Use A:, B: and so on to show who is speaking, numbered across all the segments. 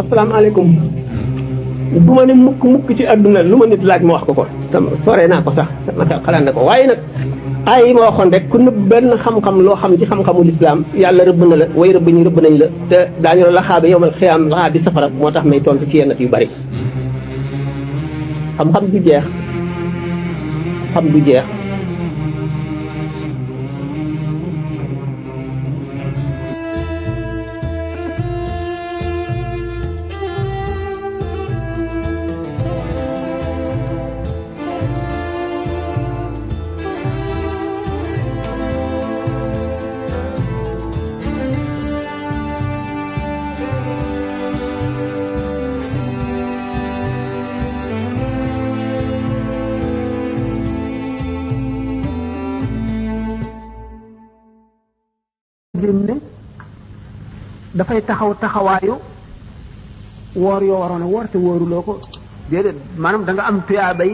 A: asalaamaaleykum du ma ne mukk ci àdduna lu ma nit laaj ma wax ko tam sore naa ko sax ma xalaat na ko waaye nag ay yi ma waxoon rek ku nëbb benn xam-xam loo xam ci xam-xamu lislaam yàlla rëbb na la way rëbb ñi rëbb nañ la te daañu la laxaabe yowmal xiyaam laxaa bi safara moo tax may tontu ci yenn yu bari xam-xam du jeex xam du jeex
B: ne dafay taxawaayu woor yoo waroon a woor te wóoruloo ko déedéet maanaam da nga am tuyaabay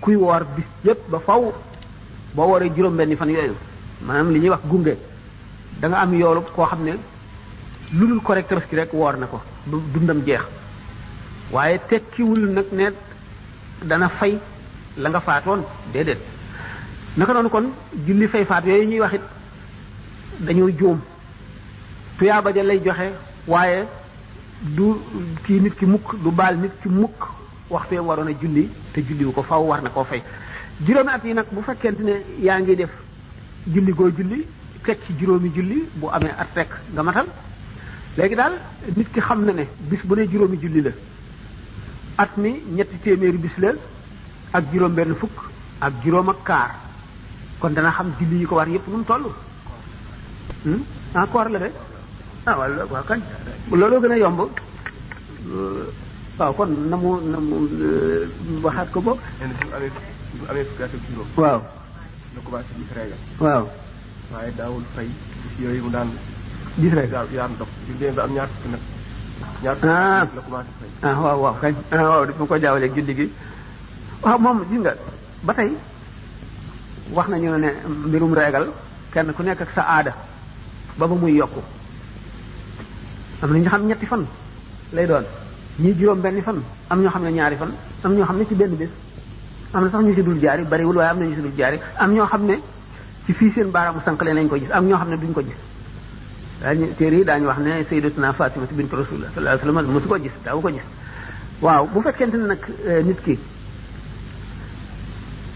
B: kuy woor bis yëpp ba faw boo wooree juróom-benni fan yooyu maanaam li ñuy wax gunge da nga am yoolu koo xam ne lu dul correct ki rek woor na ko dundam jeex waaye tekkiwul nag ne dana fay la nga faatoon déedéet naka noonu kon julli fay faat yooyu ñuy wax it dañoo juum tuyaaba ja lay joxe waaye du kii nit ki mukk du baal nit ki mukk waxtu yam waroon a julli te julliwu ko faw war na koo fay juróomi at yi nag bu fekkente ne yaa ngi def julli goo julli teg ci juróomi julli bu amee at rek nga matal léegi daal nit ki xam na ne bis bu ne juróomi julli la at mi ñetti téeméeri bis la ak juróom benn fukk ak juróom ak kaar kon dana xam julli yi ko war yépp nu mu toll koor la de waaw kañ looloo gën a yomb waaw kon na mu waxaat ko boog
C: bu amee fukki at ak juróom
B: waaw
C: la commencé gis régal
B: waaw
C: waaye daawul fay bis yooyu mu daan
B: gis régal
C: daan dox bi dee ba am ñaar fukki nag ñaar fukki la commencé fay
B: waaw kañ waaw daf ma ko jaawaleeg julli gi waaw moom gis nga ba tey wax nañu ne mbirum régal kenn ku nekk ak sa aada ba muy yokku am na ñu xam ñetti fan lay doon ñii juróom benni fan am ñoo xam ne ñaari fan am ñoo xam ne ci benn bés am na sax ñu si dul jaari bariwul waaye am na ñu si dul jaari am ñoo xam ne ci fii seen baaraamu sànqale nañ ko gis am ñoo xam ne duñ ko gis daañu téere yi daañu wax ne sayyidatuna Fatima bint Rasulullah sallallahu alayhi wasallam mosu ko gis daawu ko gis waaw bu fekkente ne nag nit ki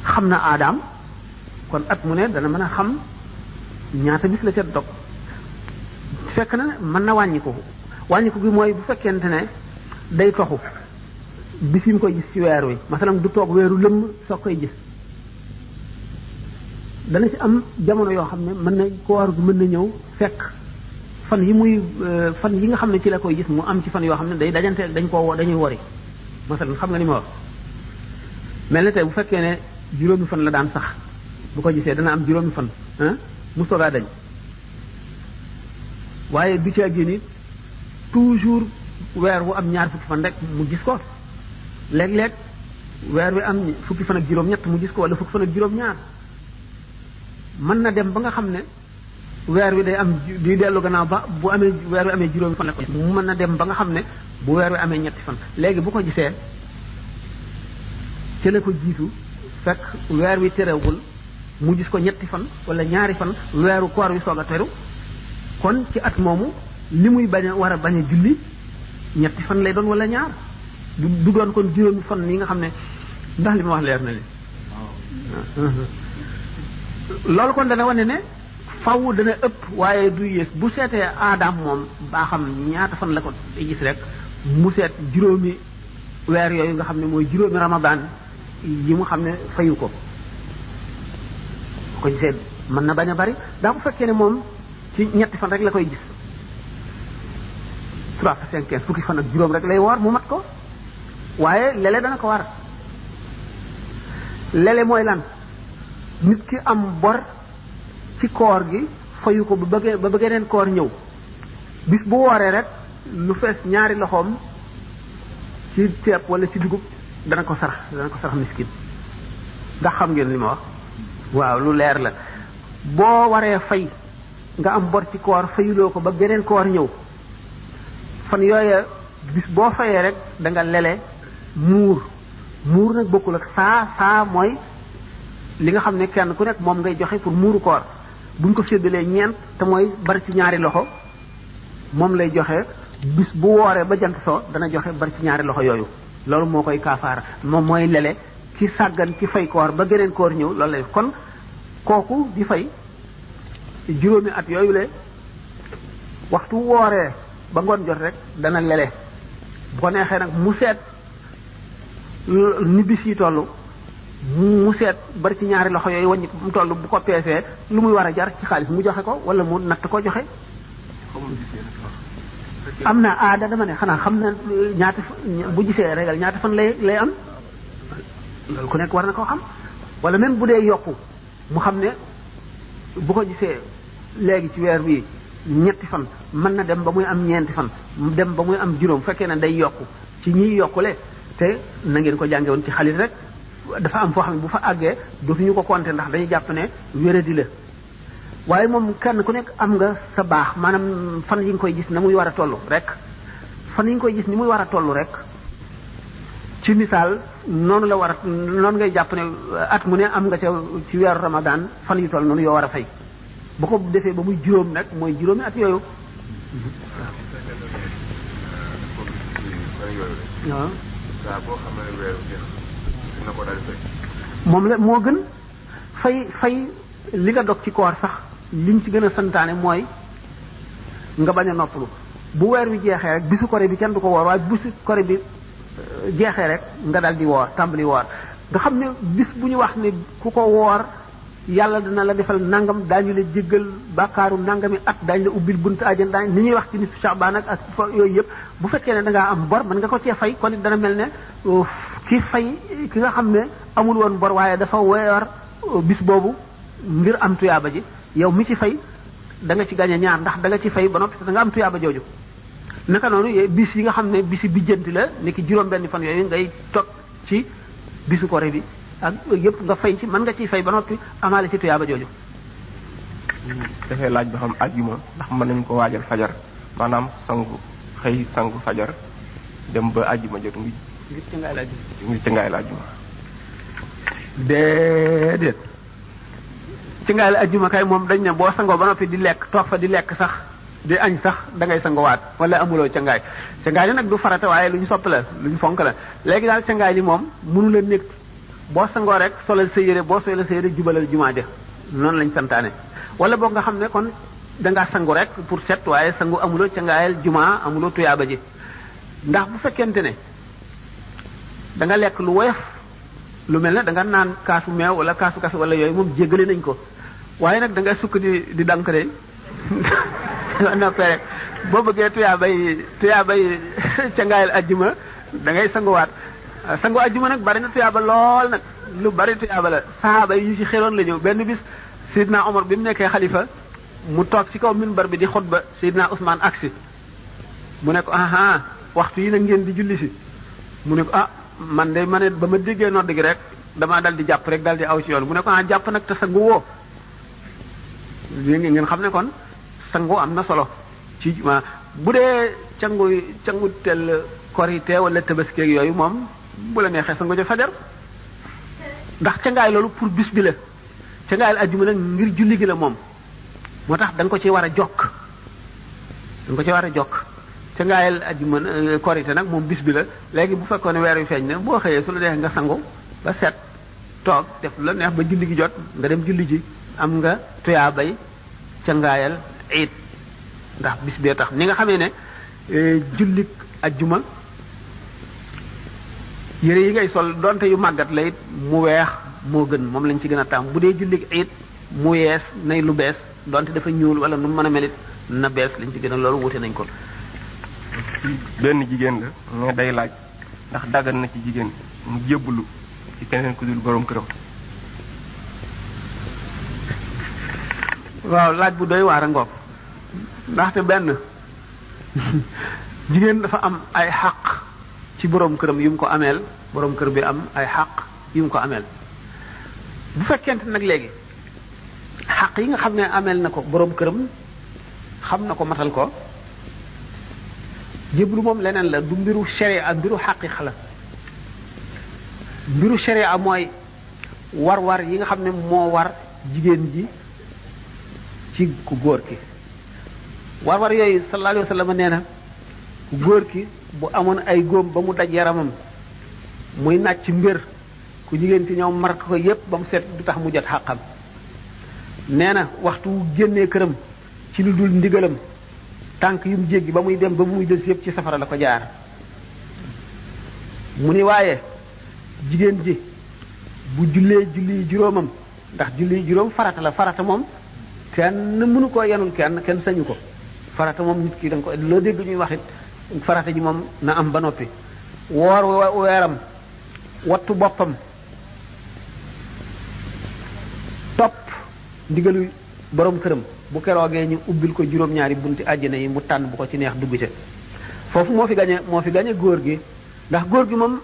B: xam na aadaam kon at mu ne dana mën a xam ñaata bis la ca dog fekk na mën na wàññiku gi mooy bu fekkente ne day toxu bis yi mu koy gis ci weer wi masalan du toog weeru lëmm soo koy gis dana ci am jamono yoo xam ne mën na koor gi mën na ñëw fekk fan yi nga xam ne ci la koy gis mu am ci fan yoo xam ne day dajante dañuy wori masalan xam nga ni ma wax mel na tey bu fekkee ne juróomi fan la daan sax bu ko gisee dana am juróomi fan mu soogaa dañ waaye du ci génn it toujours weer wu am ñaar fukki fan rek mu gis ko léeg-léeg weer wi am fukki fan ak juróom-ñett mu gis ko wala fukki fan ak juróom-ñaar mën na dem ba nga xam ne weer wi day am di dellu gannaaw ba bu amee weer wi amee juróomi fan la ko mu mën na dem ba nga xam ne bu weer wi amee ñetti fan léegi bu ko gisee ci la ko jiitu fekk weer wi terewul mu gis ko ñetti fan wala ñaari fan weeru koor wi soog a teru kon ci at moomu li muy war a bañ a julli ñetti fan lay doon wala ñaar du doon kon juróomi fan yi nga xam ne ndax li ma wax leer na li loolu kon dana wane ne faw dana ëpp waaye du yées bu seetee aadaam moom baa xam ñaata fan la ko day gis rek mu seet juróomi weer yooyu nga xam ne mooy juróomi ramadan yi mu xam ne fayu ko ko gisee mën na bañ a bari daa bu fekkee ne moom ci ñetti fan rek la koy gis 3 5 15 fukki fan ak juróom rek lay woor mu mat ko waaye lele dana ko war lele mooy lan nit ki am bor ci koor gi fayu ko ba bëggee koor ñëw bis bu wooree rek lu fees ñaari loxoom ci ceeb wala ci dugub dana ko sarax miskin ndax xam ngeen li ma wax waaw lu leer la boo waree fay nga am bor ci koor fayuloo ko ba geneen koor ñëw fan yooya bis boo fayee rek da nga lele muur nag bokkul ak saa mooy li nga xam ne kenn ku nekk moom ngay joxe pour muuru koor buñ ko séddalee ñeent te mooy bari ci ñaari loxo moom lay joxe bis bu wooree ba jant soo dana joxe bari ci ñaari loxo yooyu loolu moo koy kaafaara moom mooy lele ci sàggan ci fay koor ba geneen koor ñëw loolu lay kon kooku di fay juróomi at yooyu le waxtu wooree ba ngoon jot rek dana lele bu ko neexee nag mu seet ni bis yi toll mu seet bari ci ñaari loxo yooyu wàññi mu toll bu ko peesee lu muy war a jar ci xaalis mu joxe ko wala mu natt ko joxe. am na aada dama ne xanaa xam na ñaata bu gisee régal ñaata fan lay am loolu ku nekk war na koo xam wala même bu dee yokku mu xam ne bu ko gisee léegi ci weer bii ñetti fan mën na dem ba muy am ñeenti fan dem ba muy am juróom fekkee ne day yokku ci ñiy yokkule te na ngeen ko jànge woon ci xaalis rek dafa am foo xam ne bu fa àggee dootuñu ko compter ndax dañuy jàpp ne wéradi la waaye moom kenn ku nekk am nga sa baax maanaam fan yi nga koy gis na muy war a toll rek fan yi nga koy gis ni muy war a toll rek ci misaal noonu la war a noonu ngay jàpp ne at mu ne am nga ca ci weeru Ramadan fan yu toll noonu yoo war a fay bu ko defee ba muy juróom nag mooy juróomi at yooyu. waaw. moom la moo gën fay li nga dog ci koor sax liñ ci gën a santaane mooy nga bañ a noppalu bu weer wi jeexee rek bisu kore bi kenn du ko woor waaye bisu kore bi jeexee rek nga dal di woor tàmbali woor nga xam ne bis bu ñu wax ne ku ko woor yàlla dina la defal nangam daañu la jéggal bàkkaaru nangami at daañu la ubbil buntu àjjana daañu ni ñuy wax ci nisfu Sha'ban ak yooyu yëpp bu fekkee ne da ngaa am bor mën nga ko cee fay kon it dana mel ne ki nga xam ne amul woon bor waaye dafa weer bis boobu ngir am tuyaaba ji yow mi ci fay da nga ci gañe ñaar ndax da nga ci fay ba noppi da nga am tuyaaba jooju naka noonu bis yi nga xam ne bisi bijjanti la ni ki juróom-benn fan yooyu ngay toog ci bisu kore bi ak yëpp nga fay ci mën nga ciy fay ba noppi amaale ci tuyaaba jooju.
C: dafay laaj ba xam ajjuma ndax mën nañu ko waajal fajar maanaam sangu fajar dem ba ajjuma jot ngir ci ngaay la ajjuma.
B: déedéet ci ngaay la ajjuma kay moom dañ ne boo sangoo ba noppi di lekk toog fa di lekk sax di añ sax da ngay sangowaat wala amuloo ca ngaay li nag du farata waaye lu ñu sopp la lu ñu fonk la léegi daal ca ngaay li moom mënu la nekk boo sangoo rek solal sa yére boo solal sa yére jubalal jumaa ja noonu lañ santaane wala boog nga xam ne kon dangaa sangu rek pour set waaye sangu amuloo ca ngaayal jumaa amuloo tuyaaba ji ndax bu fekkente ne da nga lekk lu woyof lu mel ne da nga naan kaasu meew wala kaasu kafe wala yooyu moom jéggale nañ ko waaye nag da nga sukk di dank de noppee rek boo bëggee tuyaabay ca ngaayal ajjuma da ngay sanguwaat sangu ajjuma nag bari na tuyaaba lool nag lu bari tuyaaba la sahaaba yi yu ci xeloon la ñëw benn bis Seydina Omar bi mu nekkee xalifa mu toog ci kaw minbar bi di xutba Seydina Ousmane aksi mu ne ko aha waxtu yi nag ngeen di julli si mu ne ko man de ma ne ba ma déggee nodd gi rek damaa dal di jàpp rek dal di aw ci yoon mu ne ko jàpp nag te sangu woo ngeen xam ne kon sangu am na solo ci bu dee cangu tel korite wala tabaski yooyu moom bu la neexee sangu ja fajar ndax cangaay loolu pour bis bi la cangaayal ajjuma nag ngir julli gi la moom moo tax da nga ko ci war a jokk cangaayal ajjuma korite nag moom bis bi la léegi bu fekkoon ne weer wi feeñ ne boo xëyee su la neex nga sangu ba set toog def lu la neex ba julli gi jot nga dem julli ji am nga tuyaa bay cangaayal iid ndax bis bee tax ni nga xamee ne jullik ajjuma yére yi ngay sol donte yu màggat la it mu weex moo gën moom lañ ci gën a taam bu dee jullik iid mu yees nay lu bees donte dafa ñuul wala nu mën a melit na bees lañ ci gën a loolu wute nañ ko.
C: benn jigéen la mais day laaj ndax daggan na ci jigéen mu jébbalu ci keneen ku dul borom këram.
B: waaw laaj bu doy waar a ngoog ndaxte benn jigéen dafa am ay xaq ci borom këram yu mu ko ameel borom kër bi am ay xaq yu mu ko ameel bu fekkente nag léegi xaq yi nga xam ne ameel na ko borom këram xam na ko matal ko jébbalu moom leneen la du mbiru sharia mbiru xaqiqa la mbiru sharia mooy war-war yi nga xam ne moo war jigéen ji ci ku góor ki war-war yooyu sallallahu alayhi wa sallam nee na ku góor ki bu amoon ay góom ba mu daj yaramam muy nàcc mbir ku jigéen ki ñëw mark ko yépp ba mu set du tax mu jot xàqam nee na waxtu wu génnee këram ci lu dul ndigalam tànk yu mu jéggi ba muy dem ba muy des yépp ci safara la ko jaar mu ni waaye jigéen ji bu jullee julli juróomam ndax julli juróom farata la farata moom kenn mënu koo yenul kenn sañu ko farata moom nit ki da nga ko loo dégg ñuy wax it farata ji moom na am ba noppi woor weeram wattu boppam topp ndigalu borom këram bu keroogee ñu ubbil ko juróom-ñaari bunti àjjana yi mu tànn bu ko ci neex dugg ci foofu moo fi gañe góor gi ndax góor gi moom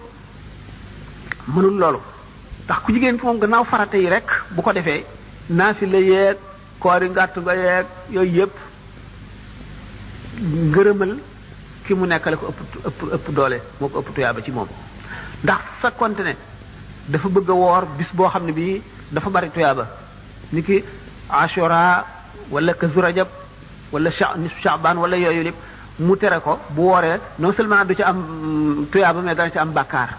B: mënul loolu ndax ku jigéen ki moom gannaaw farata yi rek bu ko defee naafila yeeg koori ngàtt ga yeeg yooyu yëpp ngërëmal ki mu nekkale ko ëpp doole moo ko ëpp tuyaaba ci moom ndax fekkonte ne dafa bëgg a woor bis boo xam ne bii dafa bari tuyaaba ni ki ashura wala kazu rajab wala nisfu sha'ban wala yooyu lépp mu tere ko bu wooree non seulement du ci am tuyaaba mais dana ci am bàkkaar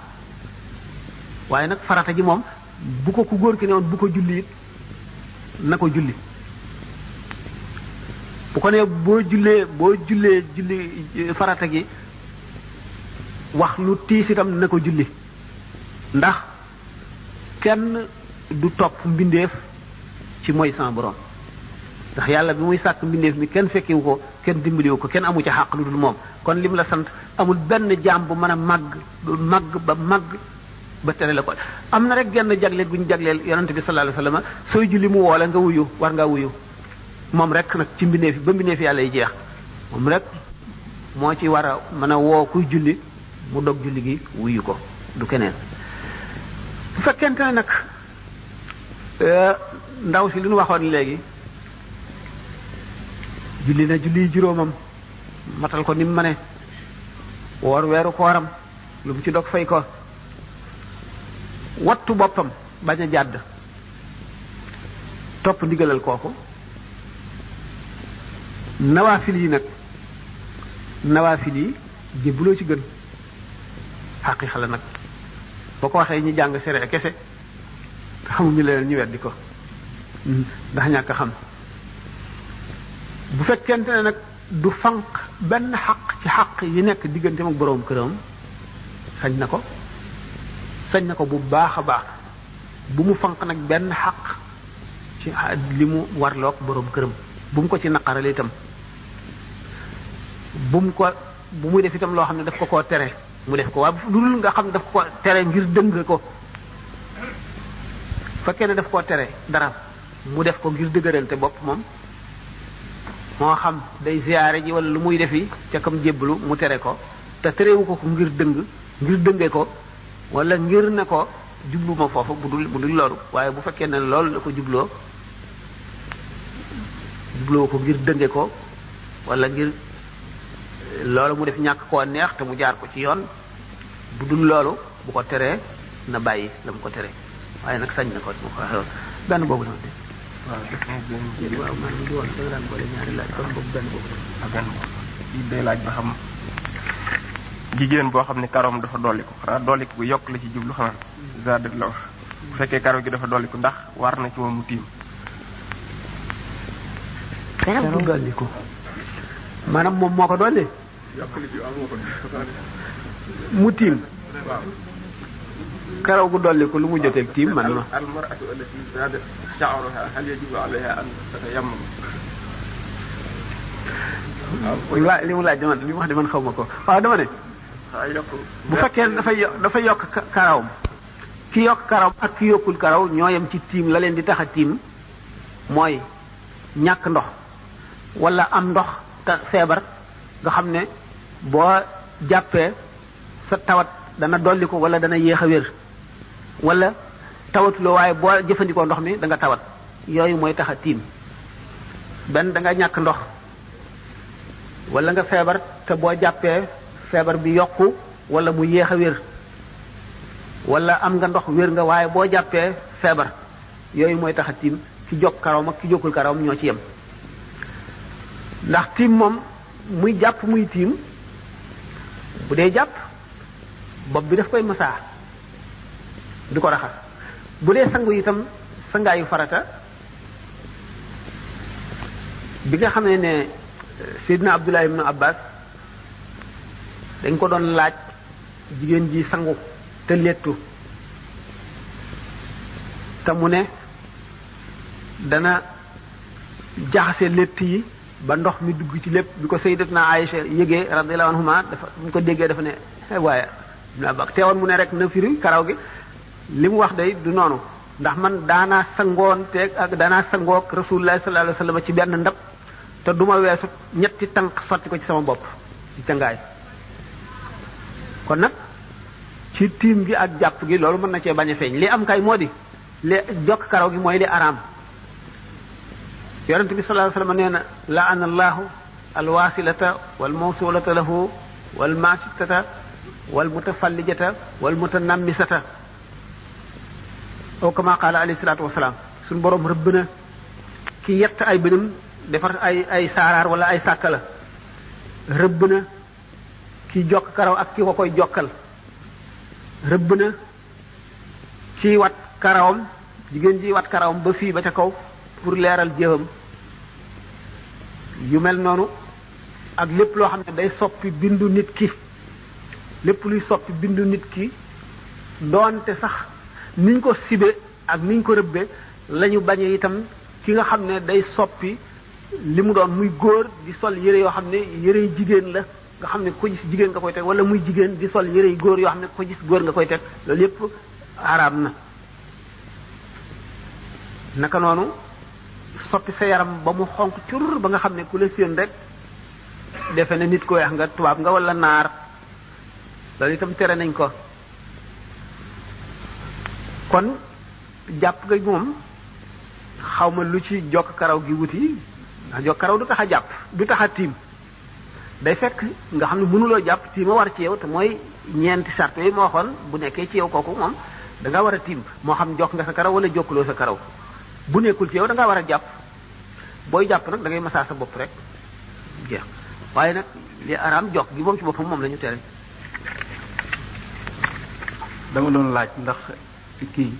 B: waaye nag farata ji moom bu ko ku góor ki ne woon bu ko julli it na ko julli bu ko ne boo jullee julli farata gi wax lu tiis itam na ko julli ndax kenn du topp mbindeef ci mooy sans borom ndax yàlla bi muy sàkk mbindeef mi kenn fekkiwu ko kenn dimbaliwu ko kenn amu ci xàq lu dul moom kon lim la sant amul benn jaam bu mën a màgg ba tere la ko am na rek genn jagleel gu ñu jagleel yonente bi sallallahu alayhi wasallam sooy julli mu woole nga wuyu war ngaa wuyu moom rek nag ci mbindeef yi ba mbindeef yàlla yi jeex moom rek moo ci war a mën a woo kuy julli mu dog julli gi wuyu ko du keneen bu fekkente ne nag ndaw si li ñu waxoon léegi julli na julli juróomam matal ko ni mu mëne woor weeru kooram lu mu ci dog fay ko wattu boppam bañ a jàdd topp ndigalal kooku nawaafil yi jébbuloo ci gën xaqiiqa la nag boo ko waxee ñu jàng sere kese xamuñu leen ñu weddi ko ndax ñàkk xam bu fekkente ne nag du fanq benn xaq ci xaq yi nekk diggante ak boroom këram sañ na ko bu baax a baax bu mu fanq nag benn xaq ci li mu warloog boroom këram bu mu ko ci naqarale itam bu muy def itam loo xam ne daf ko koo tere mu def ko waaye lu dul nga xam ne daf ko tere ngir dëng ko fekkee ne daf koo tere dara mu def ko ngir dëgërante bopp moom moo xam day ziyaare ji wala lu muy defi ca kam jébbalu mu tere ko te terewu ko ngir dënge ko wala ngir ne ko jublu ma foofu bu dul loolu waaye bu fekkee ne loolu la ko jubloo ko ngir dënge ko wala ngir loolu mu def ñàkk koo neex te mu jaar ko ci yoon bu dul loolu bu ko teree na bàyyi la mu ko tere waaye nag sañ na ko mu ko waxee woon benn boobu la de waaw man di woon da nga daan boole ñaari laaj kon boobu benn boobu
C: day laaj ba xam jigéen boo xam ne karoom dafa dolliku xanaa dolliku bu yokk la ci jublu xanaa zadet la wax bu fekkee karo gi dafa dolliku ndax war na ci moom mu tiim
B: karo dolliku maanaam moom moo ko dolli mu tiim karaw gu dolliku lu mu jotee tiim man ma
C: almar'atu allati zadat sha'ruha hal yajibu 'alayha an tatayammam
B: li mu laaj dama li mu wax de man xaw ma ko waaw dama ne bu fekkee dafa yokk karawam ki yokk karaw ak ki yokkul karaw ñoo yem ci tiim la leen di tax a tiim mooy ñàkk ndox wala am ndox te feebar nga xam ne boo jàppee sa tawat dana dolli ko wala dana yéex a wér wala tawatuloo waaye boo jëfandikoo ndox mi da nga tawat yooyu mooy tax a tiim benn da nga ñàkk ndox wala nga feebar te boo jàppee feebar bi yokku wala mu yéex a wér wala am nga ndox wér nga waaye boo jàppee feebar yooyu mooy tax a tiim ki jokk karawam ak ki jokkul karawam ñoo ci yem ndax tiim moom muy jàpp muy tiim bu dee jàpp bopp bi daf koy masaa di ko raxas bu dee sangu itam sangaayu farata bi nga xam ne Seydina Abdullah ibn Abbas dañ ko doon laaj jigéen ji sangu te lettu te mu ne dana jaxase lett yi ba ndox mi dugg ci lépp bi ko Sayyidatuna Aïcha yëgee radiyallahu anhuma dafa mu ko déggee dafa ne waaye ibn Abbas teewoon mu ne rek na firi karaw gi li mu wax day du noonu ndax man daanaa sangoonteeg ak daanaa sangoog Rasulullah sallallahu alayhi wasallam ci benn ndab te duma weesu ñetti tànk sotti ko ci sama bopp ci cangaay kon nag ci tiim gi ak jàpp gi loolu mën na cee bañ a feeñ li am kay moo di li jokk karaw gi mooy li araam yonente bi sallallahu alayhi wasallam nee na la'ana allahu alwasilata wal mawsulata lahu wal masitata wal mutafallijata wal mutanammisata aw kama qaala alayhi salatu wasalaam suñu borom rëbb na ki yett ay bënam defar ay saaraar wala ay sàkkala rëbb na ki jokk karaw ak ki ko koy jokkal rëbb na ci wat karawam jigéen ji wat karawam ba fii ba ca kaw pour leeral jéewam yu mel noonu ak lépp loo xam ne day soppi bindu nit ki lépp luy soppi bindu nit ki doonte sax niñ ko sibe ak niñ ko rëbbe lañu bañee itam ki nga xam ne day soppi li mu doon muy góor di sol yére yoo xam ne yére jigéen la nga xam ne ko gis jigéen nga koy teg wala muy jigéen di sol yére góor yoo xam ne ko gis góor nga koy teg loolu yépp araam na naka noonu soppi sa yaram ba mu xonq cur ba nga xam ne ku la séen rek defe ne nit ko weex nga tubaab nga wala naar loolu itam tere nañ ko kon jàpp nga moom xaw ma lu ci jokk karaw gi wuti ndax jokk karaw du tax a jàpp du tax a tiim day fekk nga xam ne mënuloo jàpp tiima war ci yow te mooy ñeenti sart yooyu moo waxoon bu nekkee ci yow kooku moom da nga war a tiim moo xam jokk nga sa karaw wala jokkuloo sa karaw bu nekkul ci yow da nga war a jàpp booy jàpp nag da ngay masaa sa bopp rek jeex waaye nag li araam jokk gi moom ci boppam moom la ñu tere.
C: dama doon laaj ndax kii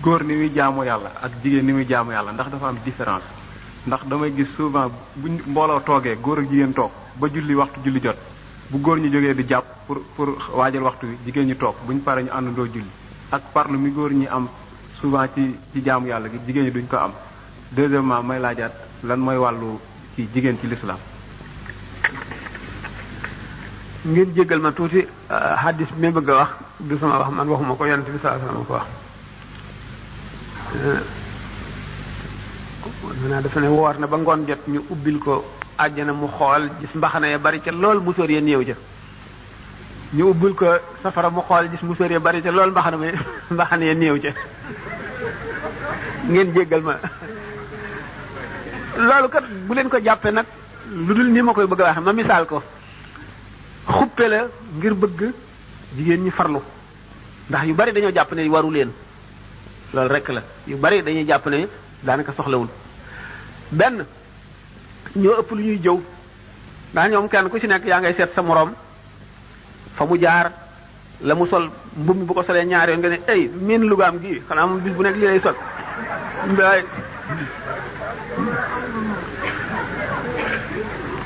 C: góor ni muy jaamu yàlla ak jigéen ni muy jaamu yàlla ndax dafa am différence ndax damay gis souvent bu mbooloo toogee góor ak jigéen toog ba julli waxtu julli jot bu góor ñi jógee di jàpp pour waajal waxtu wi jigéen ñi toog buñ paree ñu àndandoo julli ak parlu mi góor ñi am souvent ci jaamu yàlla gi jigéen ñi duñ ko am. deuxièmement may laajaat lan mooy wàllu ci jigéen ci l'islam.
B: ngeen jéggal ma tuuti hadis bi may bëgg a wax du sama wax man waxuma ko yonent bi sallallahu alayhi wasallam ko wax maanaam dafa ne woor na ba ngoon jot ñu ubbil ko àjjana mu xool gis mbaxana ya bari ca lool musóor ya néew ja ñu ubbil ko safara mu xool gis musóor ya bari ca lool mbaxana ya néew ca ngeen jéggal ma loolu kat bu leen ko jàppee nag lu dul ni ma koy bëgg a waxe ma misaal ko xuppe la ngir bëgg jigéen ñi farlu ndax yu bari dañoo jàpp ne waru leen loolu rek la yu bari dañuy jàpp ne daanaka soxlawul benn ñoo ëpp lu ñuy jëw ndax ñoom kenn ku ci nekk yaa ngay seet sa moroom fa mu jaar la mu sol mbubb mi bu ko solee ñaar yoon nga ne ay miin lugaam gi xanaa moom bis bu nekk lii lay sol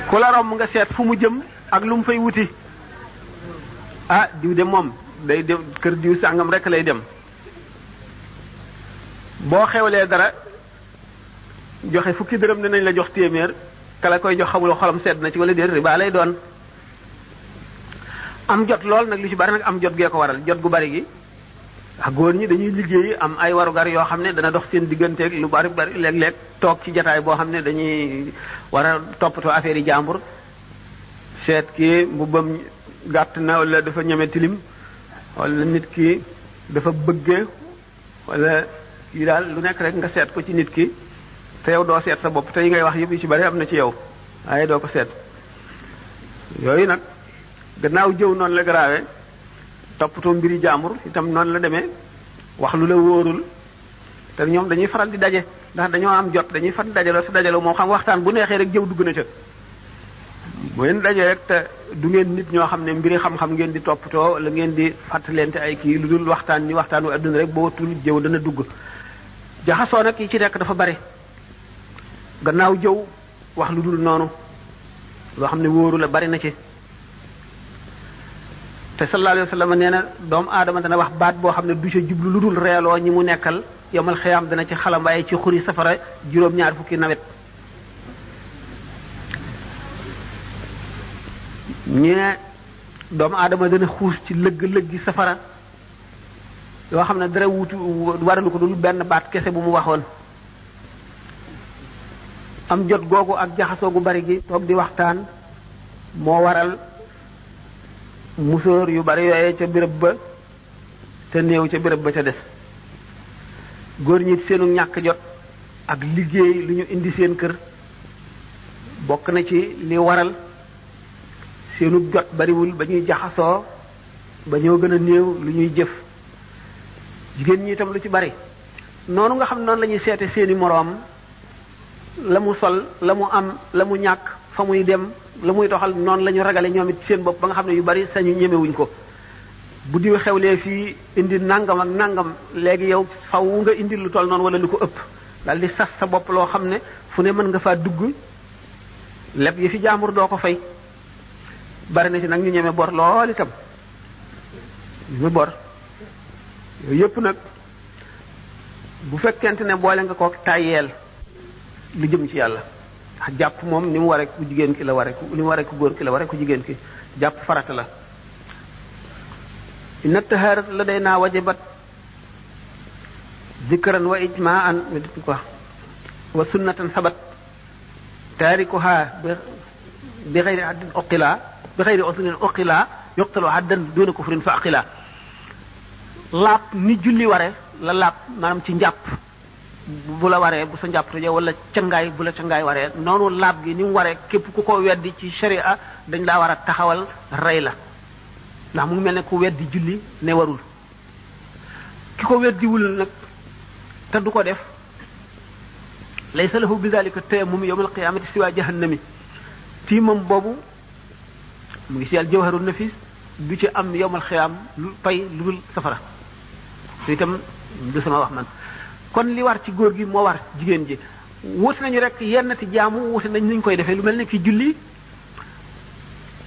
B: ku la romb nga seet fu mu jëm ak lu mu fay wuti ah diw de moom day dem kër diw sàngam rek lay dem boo xewlee dara joxe fukki dërëm ne nañ la jox téeméer kala koy jox xamuloo xolam sedd na ci wala déet riba lay doon am jot lool nag li ci bari nag am jot gee ko waral jot gu bari gi ak góor ñi dañuy liggéeyi am ay warugar yoo xam ne dana dox seen digganteeg lu bari léeg-léeg toog ci jataay boo xam ne dañuy war a toppatoo affaire yi jàmbur seet ki mbubbam gàtt na wala dafa ñeme tilim wala nit ki dafa bëgge wala yi daal lu nekk rek nga seet ko ci nit ki te yow doo seet sa bopp te yi ngay wax yëpp yu ci bari am na ci yow waaye doo ko seet yooyu nag gannaaw jëw noonu la garaawe toppatoo mbiri jaambur itam noonu la demee wax lu la wóorul te ñoom dañuy faral di daje ndax dañoo am jot dañuy faral di dajaloo si dajaloo moo xam waxtaan bu neexee rek jëw dugg na ca bu ngeen dajee rek te du ngeen nit ñoo xam ne mbiri xam-xam ngeen di toppatoo la ngeen di fàttalente ay kii lu dul waxtaan ni waxtaanu adduna rek boo tul jëw dana dugg jaxasoo nag yi ci nekk dafa bare gannaaw jëw wax lu dul noonu loo xam ne wóoru la bari na ci te sallallahu alayhi wa sallam nee na doomu aadama dana wax baat boo xam ne du ca jublu lu dul reeloo ñi mu nekkal yomal xiyaam dana ci xalambaay ci xuri safara juróom-ñaar fukki nawet ñu ne doomu aadama dana xuus ci lëgg-lëggi safara yoo xam ne dara wutu waralu ko dul benn baat kese bu mu waxoon am jot googu ak jaxasoo gu bari gi toog di waxtaan moo waral musóor yu bari yooyee ca béréb ba te néew ca béréb ba ca des góor ñi seenu ñàkk jot ak liggéey lu ñu indi seen kër bokk na ci li waral seenu jot bariwul ba ñuy jaxasoo ba ñoo gën a néew lu ñuy jëf jigéen ñi itam lu ci bari noonu nga xam noonu la ñuy seete seeni moroom la mu sol la mu am la mu ñàkk fa muy dem la muy doxal noonu la ñu ragale ñoom it seen bopp ba nga xam ne yu bari sañu ñemewuñ ko bu diw xewlee fii indi nangam ak nangam léegi yow faw nga indi lu toll noonu wala lu ko ëpp daal di sas sa bopp loo xam ne fu ne mën nga faa dugg leb yi fi jaambur doo ko fay bari na ci nag ñu ñeme bor lool itam ñu bor yooyu yëpp nag bu fekkente ne boole nga ko tàyyeel lu jëm ci yàlla ndax jàpp moom ni mu waree ku jigéen ki la waree ku ni mu waree ku góor ki la waree ku jigéen ki jàpp farata la inna taharat la day naa wajibat zikran wa ijmaan ko wa sunnatan sabat taarikuha bi xayri haddin uqila bi xayri usulin uqila yuqtalu haddan duna kufrin fa aqila laab ni julli ware la laab maanaam ci njàpp bu la waree bu sa njàpp tojee wala cangaay bu la cangaay waree noonu laab gi ni mu waree képp ku ko weddi ci sharia dañ laa war a taxawal rey la ndax mu ngi mel ne ku weddi julli ne warul ki ko weddiwul nag te du ko def laysa lahu bi dalika tayammum yawm alqiyamati siwa jahannami tiimam boobu mu ngi si al jawharun nafis du ci am yawm alqiyam lu pay lu dul safara te itam du sama wax man kon li war ci góor gi moo war jigéen ji wuute nañu rek yenn ti jaamu wuute nañ nuñ koy defee lu mel ne ki julli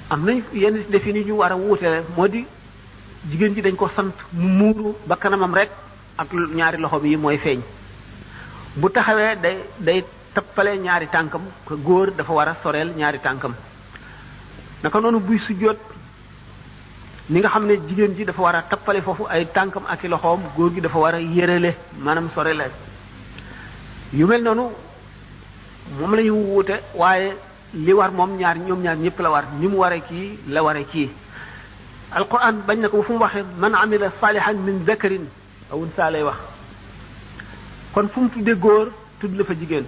B: am nañ yenn ti defi ni ñu war a wuute moo di jigéen ji dañ ko sant mu muuru ba kanamam rek ak ñaari loxoom yi mooy feeñ bu taxawee day tappale ñaari tànkam ko góor dafa war a soreel ñaari tànkam naka noonu buy sujjóot ni nga xam ne jigéen ji dafa war a tappale foofu ay tànkam ak i loxoom góor gi dafa war a yërale maanaam sorele yu mel noonu moom la ñu wuute waaye li war moom ñoom ñaar ñëpp la war ni mu waree kii la waree kii alquran bañ na ko fu mu waxee man amila salihan min dakarin aw unsa lay wax kon fu mu tuddee góor tudd la fa jigéen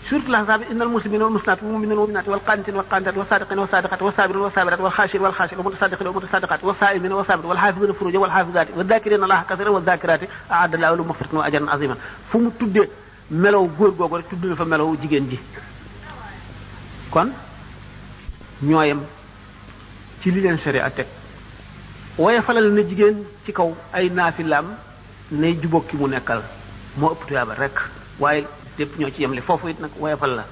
B: surtout l'ahzab innal muslimina wal muslimat wal mu'minina wal mu'minat wal qanitina wal qanitat was sadiqina was sadiqat was sabirina was sabirat wal khashirina wal khashirat wal mutasaddiqina wal mutasaddaqat was sa'imina was sabirin wal hafizina furujahum wal hafizati wal dhakirina allaha kathiran wal dhakirati a'adda lahu lahum maghfiratan wa ajran aziman fu mu tuddee melow góor googu rek tudd na fa melow jigéen ji kon ñooyam ci li leen sharia teg waaye falal na jigéen ci kaw ay naafilaam nay jubóog ki mu nekkal moo ëpp tuyaaba rek waaye lépp ñoo ci yemle foofu it nag woyofal la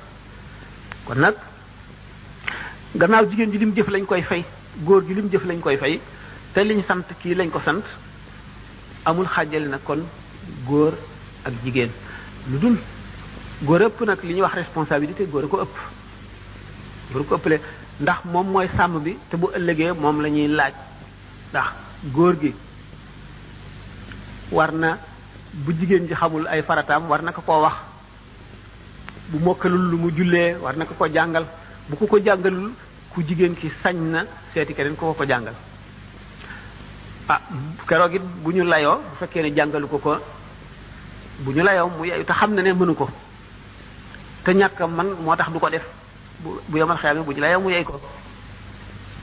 B: kon nag gannaaw jigéen ji lim jëf lañ koy fay góor gi lim jëf lañ koy fay te liñ sant kii lañ ko sant amul xàjjale nag kon góor ak jigéen lu dul góor ëpp nag li ñuy wax responsabilité góor a ko ëpp góor a ko ëppale ndax moom mooy sàmm bi te bu ëllëgee moom la ñuy laaj ndax góor gi war na bu jigéen ji xamul ay farataam war na ko koo wax bu mokkalul lu mu jullee war na ko jàngal bu ko jàngalul ku jigéen ki sañ na seeti keneen ko jàngal ah keroog it bu ñu layoo bu fekkee ne jàngalu ko bu ñu layoo mu yeyu te xam na ne mënu ko te ñàkk man moo tax du ko def bu yomal xeame bu ñu layoo mu yey ko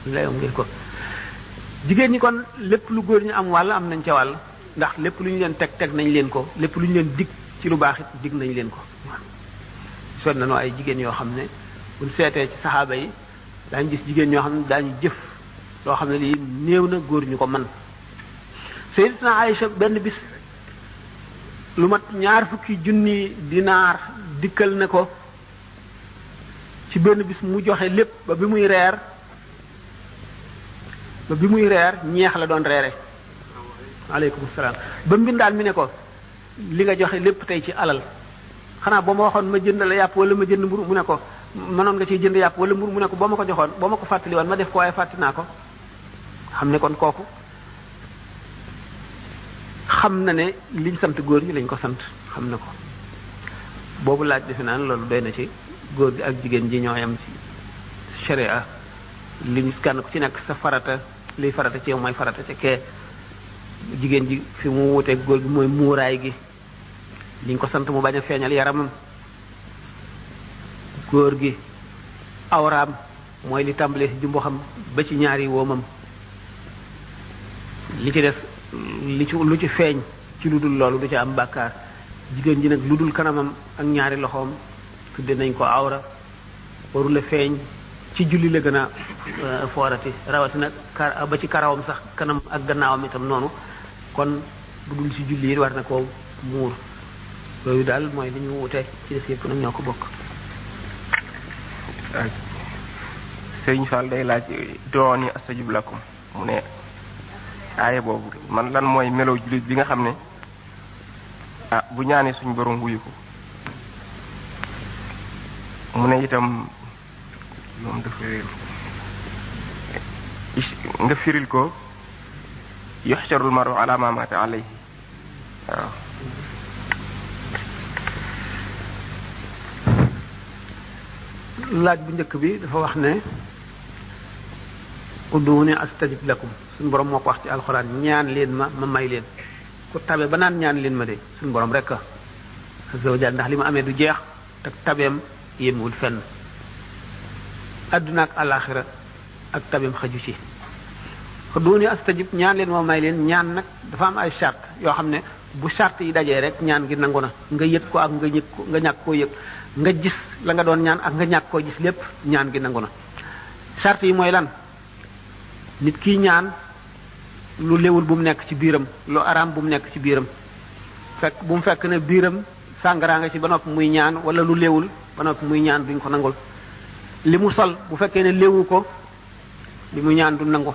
B: layam ngeen ko jigéen ñi kon lépp lu góor ñi am wàll am nañ ca wàll ndax lépp lu ñu leen teg nañ leen ko lépp lu ñu leen dig ci lu baax it dig nañ leen ko sot nañu ay jigéen yoo xam ne buñ seetee ci saxaaba yi daañu gis jigéen ñoo xam ne daañu jëf loo xam ne lii néew na góor ñu ko man Sayyidatuna Aïcha benn bis lu mat 20 junni dinaar dikkal na ko ci benn bis mu joxe lépp ba bi muy reer ñeex la doon reere aleykum salaam ba mbindaan mi ne ko li nga joxe lépp tey ci alal xanaa boo ma waxoon ma jënd la yàpp wala ma jënd mburu mu ne ko mënoon nga ciy jënd yàpp wala mburu mu ne ko boo ma ko joxoon boo ma ko fàttali woon ma def ko waaye fàtti naa ko xam ne kon kooku xam na ne liñ sant góor ñi lañ ko sant xam na ko boobu laaj defe naa loolu doy na ci góor gi ak jigéen ji ñoo yam ci sharia li ñu kenn ku ci nekk sa farata liy farata ci yow mooy farata ci kee jigéen ji fi mu wuteeg góor gi mooy muuraay gi liñ ko sant mu bañ a feeñal yaramam góor gi awraam mooy li tàmbalee ci jumbo xam ba ci ñaari woomam li ci def lu ci feeñ ci lu dul loolu du ci am bàkkaar jigéen ji nag lu dul kanamam ak ñaari loxoom tudde nañ ko awra warul a feeñ ci julli la gën a foorati rawatina ba ci karawam sax kanam ak gannaawam itam noonu kon bu dul ci julli it war na koo muur yooyu daal mooy li ñu wute ci des yëpp nag ñoo ko bokk.
D: Sëriñ Fall day laaj dooni astajib lakum mu ne aaya boobu man lan mooy melo jullit bi nga xam ne bu ñaanee suñu borom wuyu ko mu ne itam moom dafa nga firil ko yuxsharul maru ala ma mata alayhi waaw
B: laaj bu njëkk bi dafa wax ne udduuni astajib lakum suñu borom moo ko wax ci alxuraan ñaan leen ma may leen ku tabe ba naan ñaan leen ma de suñu borom rek azza wa jalla ndax li ma amee du jeex te tabeem yéemwul fenn adduna ak alaxira ak tabeem xaju ci udduuni astajib ñaan leen ma may leen ñaan nag dafa am ay charte yoo xam ne bu charte yi dajee rek ñaan gi nangu na nga yëg ko ak nga ñàkk koo yëg nga gis la nga doon ñaan ak nga ñàkk koo gis lépp ñaan gi nangu na charte yi mooy lan nit kii ñaan lu léwul bu mu nekk ci biiram lu araam bu mu nekk ci biiram bu mu fekk ne biiram sàngara nga ci ba noppi muy ñaan wala lu léwul ba noppi muy ñaan duñ ko nangul li mu sol bu fekkee ne léwu ko li mu ñaan du nangu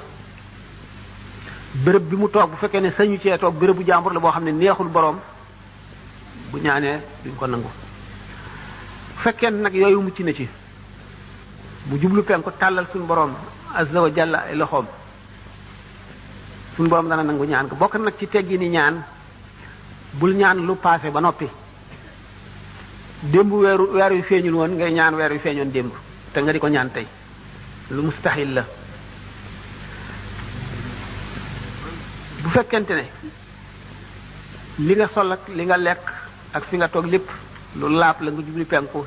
B: béréb bi mu toog bu fekkee ne sañu cee toog béréb bu jàmbur la boo xam ne neexul boroom bu ñaanee duñ ko nangu bu fekkee nag yooyu mucc na ci bu jublu penku tàllal suñu boroom azza wa jalla ay loxoom suñu boroom dana nangu ñaan ko bokk nag ci teggi ni ñaan bul ñaan lu paase ba noppi démb weer yu feeñul woon ngay ñaan weer yu feeñoon démb te nga di ko ñaan tey lu mustaxil la bu fekkente ne li nga sol ak li nga lekk ak fi nga toog lépp lu laap la nga jubli penku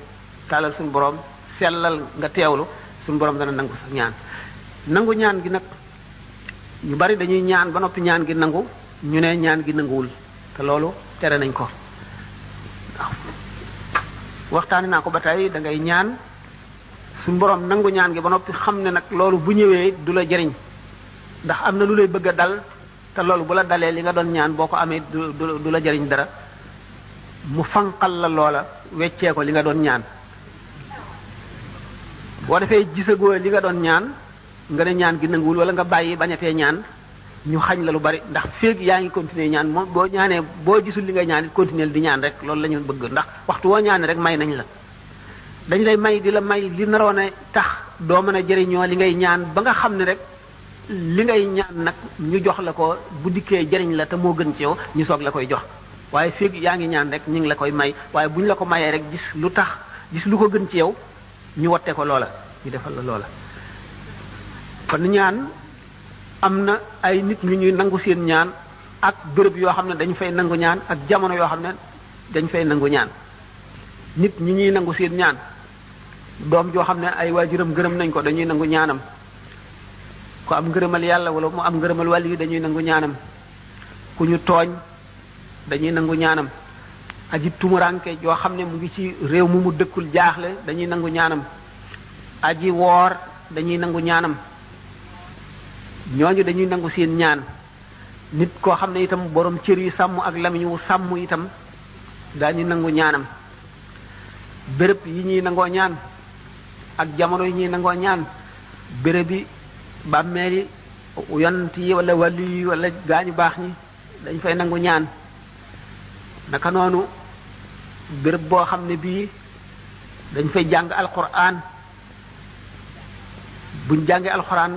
B: tàllal suñu boroom sellal nga teewlu suñu boroom dana nangu sa ñaan nangu ñaan gi nag ñu bari dañuy ñaan ba noppi ñaan gi nangu ñu ne ñaan gi nanguwul te loolu tere nañ ko waxtaani naa ko ba tey da ngay ñaan suñu boroom nangu ñaan gi ba noppi xam ne nag loolu bu ñëwee du la jariñ ndax am na lu lay bëgg a dal te loolu bu la dalee li nga doon ñaan boo ko amee du la jariñ dara mu fanqal la loola weccee ko li nga doon ñaan boo defee gisagoo li nga doon ñaan nga ne ñaan gi nanguwul wala nga bàyyi bañatee ñaan ñu xañ la lu bari ndax féeg yaa ngi continuer ñaan moom boo ñaanee boo gisul li nga ñaan it continuer di ñaan rek loolu la ñu bëgg ndax waxtu woo ñaane rek may nañ la dañ lay may di la may li naroon a tax doo mën a jëriñoo li ngay ñaan ba nga xam ne rek li ngay ñaan nag ñu jox la ko bu dikkee jëriñ la te moo gën ci yow ñu soog la koy jox waaye féeg yaa ngi ñaan rek ñu ngi la koy may waaye bu ñu la ko mayee rek gis lu tax gis lu ko gën ci yow ñu wotte ko loola ñu defal la loola kon ñaan am na ay nit ñu ñuy nangu seen ñaan ak béréb yoo xam ne dañu fay nangu ñaan ak jamono yoo xam ne dañ fay nangu ñaan nit ñi ñuy nangu seen ñaan doom joo xam ne ay waajuram gërëm nañ ko dañuy nangu ñaanam ku am ngërëmal yàlla wala mu am ngërëmal wàll yi dañuy nangu ñaanam ku ñu tooñ dañuy nangu ñaanam aji tumuranke joo xam ne mu ngi ci réew mu dëkkul jaaxle dañuy nangu ñaanam aji woor dañuy nangu ñaanam ñooñu dañuy nangu seen ñaan nit koo xam ne itam borom cër yi sàmm ak lamiñ wu sàmm itam daañu nangu ñaanam béréb yi ñuy nangoo ñaan ak jamono yi ñuy nangoo ñaan béréb yi bàmmeel yi yonent yi wala wàllu yi wala gaañu baax ñi dañ fay nangu ñaan naka noonu béréb boo xam ne bii dañ fay jàng alquran buñ jàngee alquran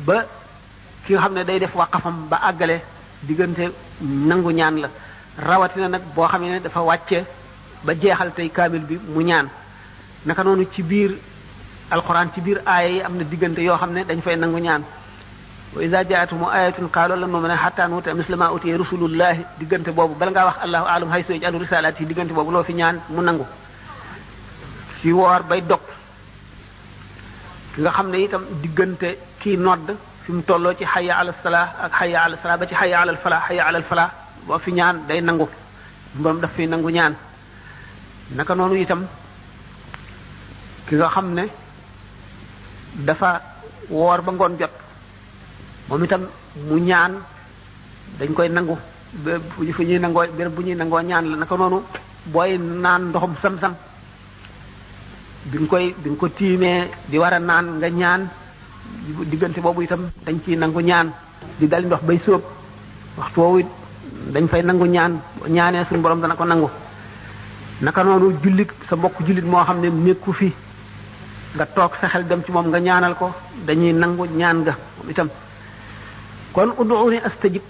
B: ba ki nga xam ne day def waqafam ba àggale diggante nangu ñaan la rawatina nag boo xam ne dafa wàcce ba jeexal tey kaamil bi mu ñaan naka noonu ci biir alquran ci biir aaya yi am na diggante yoo xam ne dañ fay nangu ñaan wa iza jaatuhum ayatun qaalu lan nu'mina hatta nu'ta misla ma utiya rusulullahi diggante boobu bala ngaa wax allahu a'lam haysu yaj'alu risalati diggante boobu loo fi ñaan mu nangu ci woor bay dog ki nga xam ne itam diggante kii nodd fi mu tolloo ci hayya ala salah ak hayya ala salah ba ci hayya ala falah hayya ala falah boo fi ñaan day nangu borom daf fi nangu ñaan naka noonu itam ki nga xam ne dafa woor ba ngoon jot moom itam mu ñaan dañ koy nangu fu ñuy nangoo béréb bu ñuy nangoo ñaan la naka noonu booy naan ndoxum sam-sam bi nga ko tiimee di war a naan nga ñaan diggante boobu itam dañ ciy nangu ñaan di dal ndox bay sóob waxtu woowu dañ fay nangu ñaan ñaanee suñu borom dana ko nangu naka noonu jullit sa mbokk jullit moo xam ne nekku fi nga toog sa xel dem ci moom nga ñaanal ko dañuy nangu ñaan nga moom itam kon ud'uuni astajib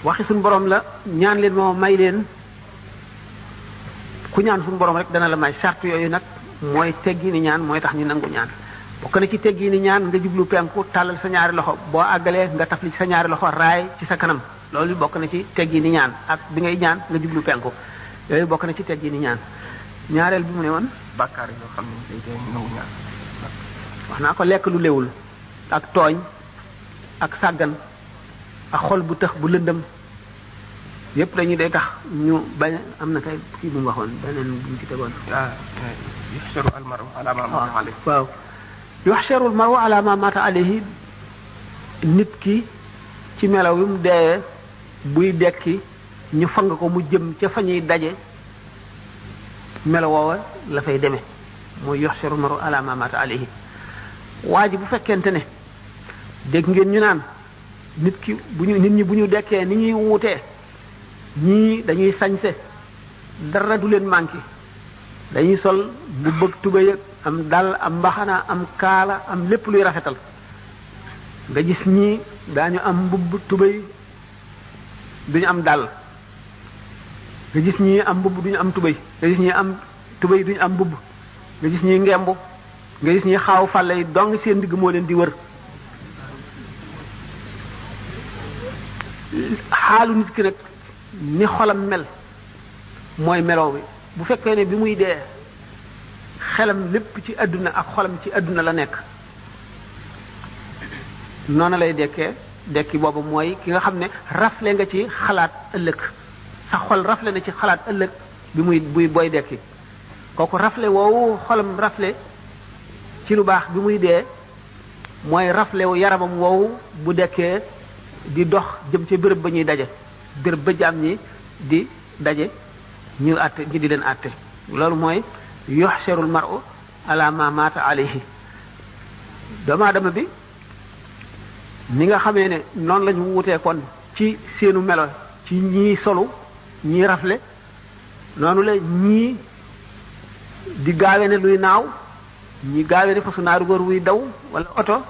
B: waxi suñu borom la ñaan leen moo may leen ku ñaan suñu borom rek dana la may charte yooyu nag mooy teggi ni ñaan mooy tax ñu nangu ñaan bokk na ci teggi ni ñaan nga jublu penku tàllal sa ñaari loxo boo àggalee nga tafli ci sa ñaari loxo raay ci sa kanam loolu bokk na ci teggi ni ñaan ak bi ngay ñaan nga jublu penku yooyu bokk na ci teggi ni ñaan ñaareel bi mu ne woon
D: bàkkaar yoo xam ne day tee nangu ñaan
B: wax naa ko lekk lu léwul ak tooñ ak sàggan ak xol bu tëx bu lëndëm yépp dañuy day tax ñu bañ am na kay kii bu mu waxoon beneen bu ñu ci tegoon
D: yuhsharu al-mar'u ala ma mata alayhi
B: waaw yuhsharu al-mar'u ala ma mata alayhi nit ki ci melaw wi mu deewee buy dekki ñu fang ko mu jëm ca fa ñuy daje melaw woowa la fay demee mooy yuhsharu al-mar'u ala ma mata alayhi waa ji bu fekkente ne dégg ngeen ñu naan nit ñi bu ñu dekkee ni ñuy wuutee ñii dañuy sañse dara du leen manqué dañuy sol bu bëgg tubéy ak am dal am mbaxana am kaala am lépp luy rafetal nga gis ñii daañu am mbubb tubéy duñu am dal nga gis ñii am mbubb duñu am tubéy nga gis ñii am tubéy duñu am mbubb nga gis ñii ngembu nga gis ñii xaaw fàlle yi dong seen digg moo leen di wër xaalu nit ki nag ni xolam mel mooy meloo bi bu fekkee ne bi muy dee xelam lépp ci àdduna ak xolam ci àdduna la nekk noonu lay dekki boobu mooy ki nga xam ne rafle nga ci xalaat ëllëg sa xol rafle na ci xalaat ëllëg buy booy dekki kooku rafle woowu xolam rafle ci lu baax bi muy dee mooy rafle wu yaramam woowu bu dekkee di dox jëm ca béréb ba ñuy daje béréb ba jaam ñi di daje ñu di leen àtte loolu mooy yuhsharul mar'u ala ma mata alayhi doomu aadama bi ni nga xamee ne noonu la ñu wutee kon ci seenu melo ci ñii solu ñii rafle noonu la ñii di gaawe ne luy naaw ñii gaawe ne fasu naaru góor wuy daw wala oto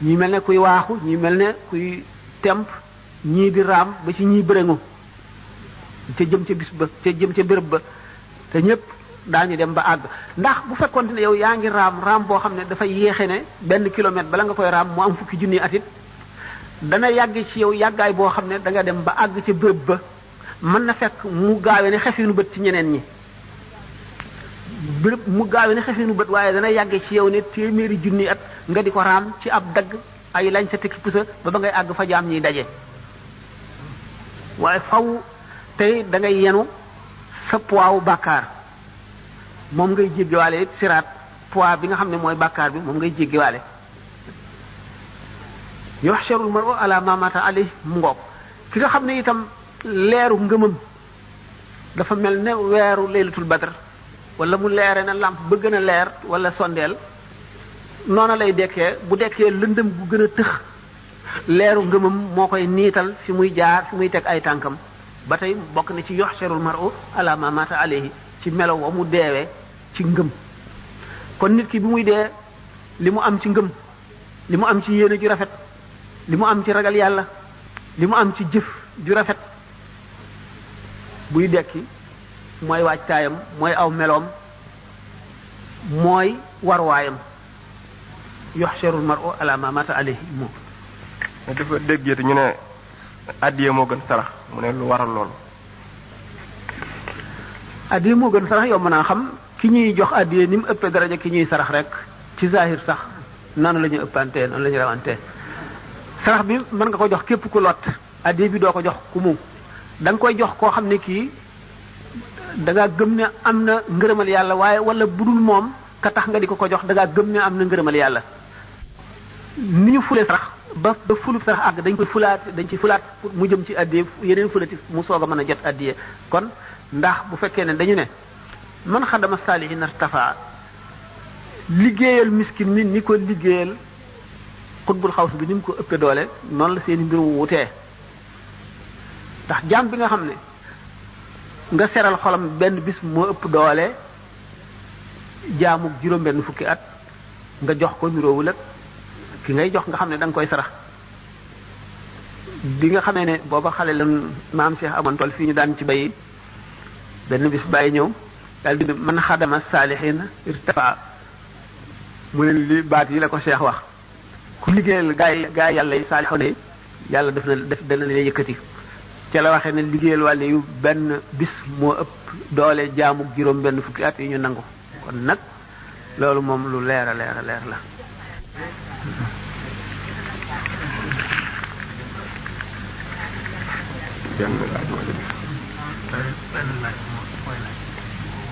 B: ñii mel ne kuy waaxu ñii mel ne kuy temp ñii di raam ba ci ñii bërëngu ca jëm ca bis ba ca jëm ca béréb ba te ñépp daañu dem ba àgg ndax bu fekkoonte ne yow yaa ngi raam boo xam ne dafay yéexe ne benn kilomètre bala nga koy raam mu am fukki junni atit dana yàgg ci yow yàggaay boo xam ne da nga dem ba àgg ca béréb ba mën na fekk mu gaawe ne xefinu bët ci ñeneen ñi béréb mu gaawe ne xefinu bët waaye dana yàgg ci yow ne téeméeri junni at nga di ko raam ci ab dagg ay lañ sa tekki pusa ba ngay àgg fa jaam ñiy daje waaye faw tey da ngay yenu sa poids bàkkaar moom ngay jéggiwaale it siraat poids bi nga xam ne mooy bàkkaar bi moom ngay jéggiwaale yuhsharul mar'u ala ma mata alayhi mu ngoog ki nga xam ne itam leeru ngëmam dafa mel ne weeru laylatul badr wala mu leere na lamp ba gën a leer wala sondeel noona lay dekkee bu dekkee lëndëm gu gën a tëx leeru ngëmam moo koy niital fi muy jaar fi muy teg ay tànkam ba tey bokk na ci yuhsharul mar'u ala ma mata alayhi ci melo wa mu deewee ci ngëm kon nit ki bi muy dee li mu am ci ngëm li mu am ci yéene ju rafet li mu am ci ragal yàlla li mu am ci jëf ju rafet buy dekki mooy waajtaayam mooy aw meloom mooy warwaayam yuhsharul mar'u ala ma mata alayhi moom
D: dafa déggee te ñu ne addiye moo gën sarax mu ne lu waral loolu.
B: addiye moo gën sarax yow mën naa xam ki ñuy jox addiye ni mu ëppee daraja ki ñuy sarax rek ci zahir sax noonu la ñu ëppantee noonu la ñu rawantee sarax bi mën nga ko jox képp ku lot addiye bi doo ko jox ku mu da nga koy jox koo xam ne kii da ngaa gëm ne am na ngërëmal yàlla waaye wala budul moom ka tax nga di ko jox da ngaa gëm ne am na ngërëmal yàlla ni ñu fulee sarax ba fulub sarax àgg dañ ci fulaat mu jëm ci addiye yeneen fulati mu soog a mën a jot addiye kon ndax bu fekkee ne dañu ne man xadama saalihin irtafa liggéeyal miskin mi ni ko liggéeyal xutbul xaws bi ni mu ko ëppee doole noonu la seeni mbir wutee ndax jaam bi nga xam ne nga seral xolam benn bis moo ëpp doole jaamuk juróom-benn fukki at nga jox ko niroowul ak ki ngay jox nga xam ne da nga koy sarax bi nga xamee ne booba xale lan maam Cheikh amoon tool fii ñu daan ci bay benn bis bàyyi ñëw daal di man xadama saalihin irtafa mu ne li baat yi la ko Cheikh wax ku liggéeyal gaa yàlla yi saalixoon yi yàlla dana leen yëkkati ca la waxee ne liggéeyal wàlle yu benn bis moo ëpp doole jaamu juróom benn fukki at yi ñu nangu kon nag loolu moom lu leer a leer la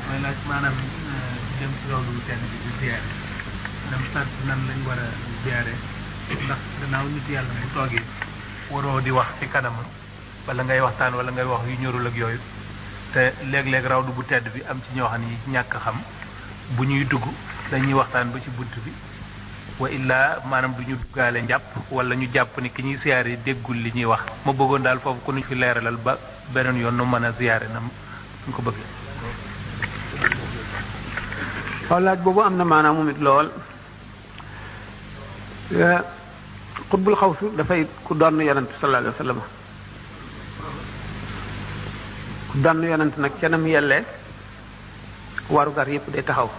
E: mooy laaj maanaam dem ci loolu tenn bi di ziyaare dem sant nan lañ war a ziyaare ndax gannaaw nit yàlla bu toogee waroo di wax ci kanam wala ngay waxtaan wala ngay wax yu ñorul ak yooyu te léeg-léeg rawdu bu tedd bi am ci ñoo xam ni ñàkk xam bu ñuy dugg dañuy waxtaan ba ci bunt bi wa illaa maanaam du ñu duggaale njàpp wala ñu jàpp ni ki ñuy ziyaare déggul li ñuy wax ma bëggoon daal foofu ku ñu fi leeralal ba beneen yoon nu mën a ziyaare na ñu ko bëggee.
B: waaw laaj boobu am na maanaam moom it lool xutbul xawsu dafay ku doon yonent sallallahu alayhi wa sallam ku doon yonent nag canam yellee warugar yëpp day taxaw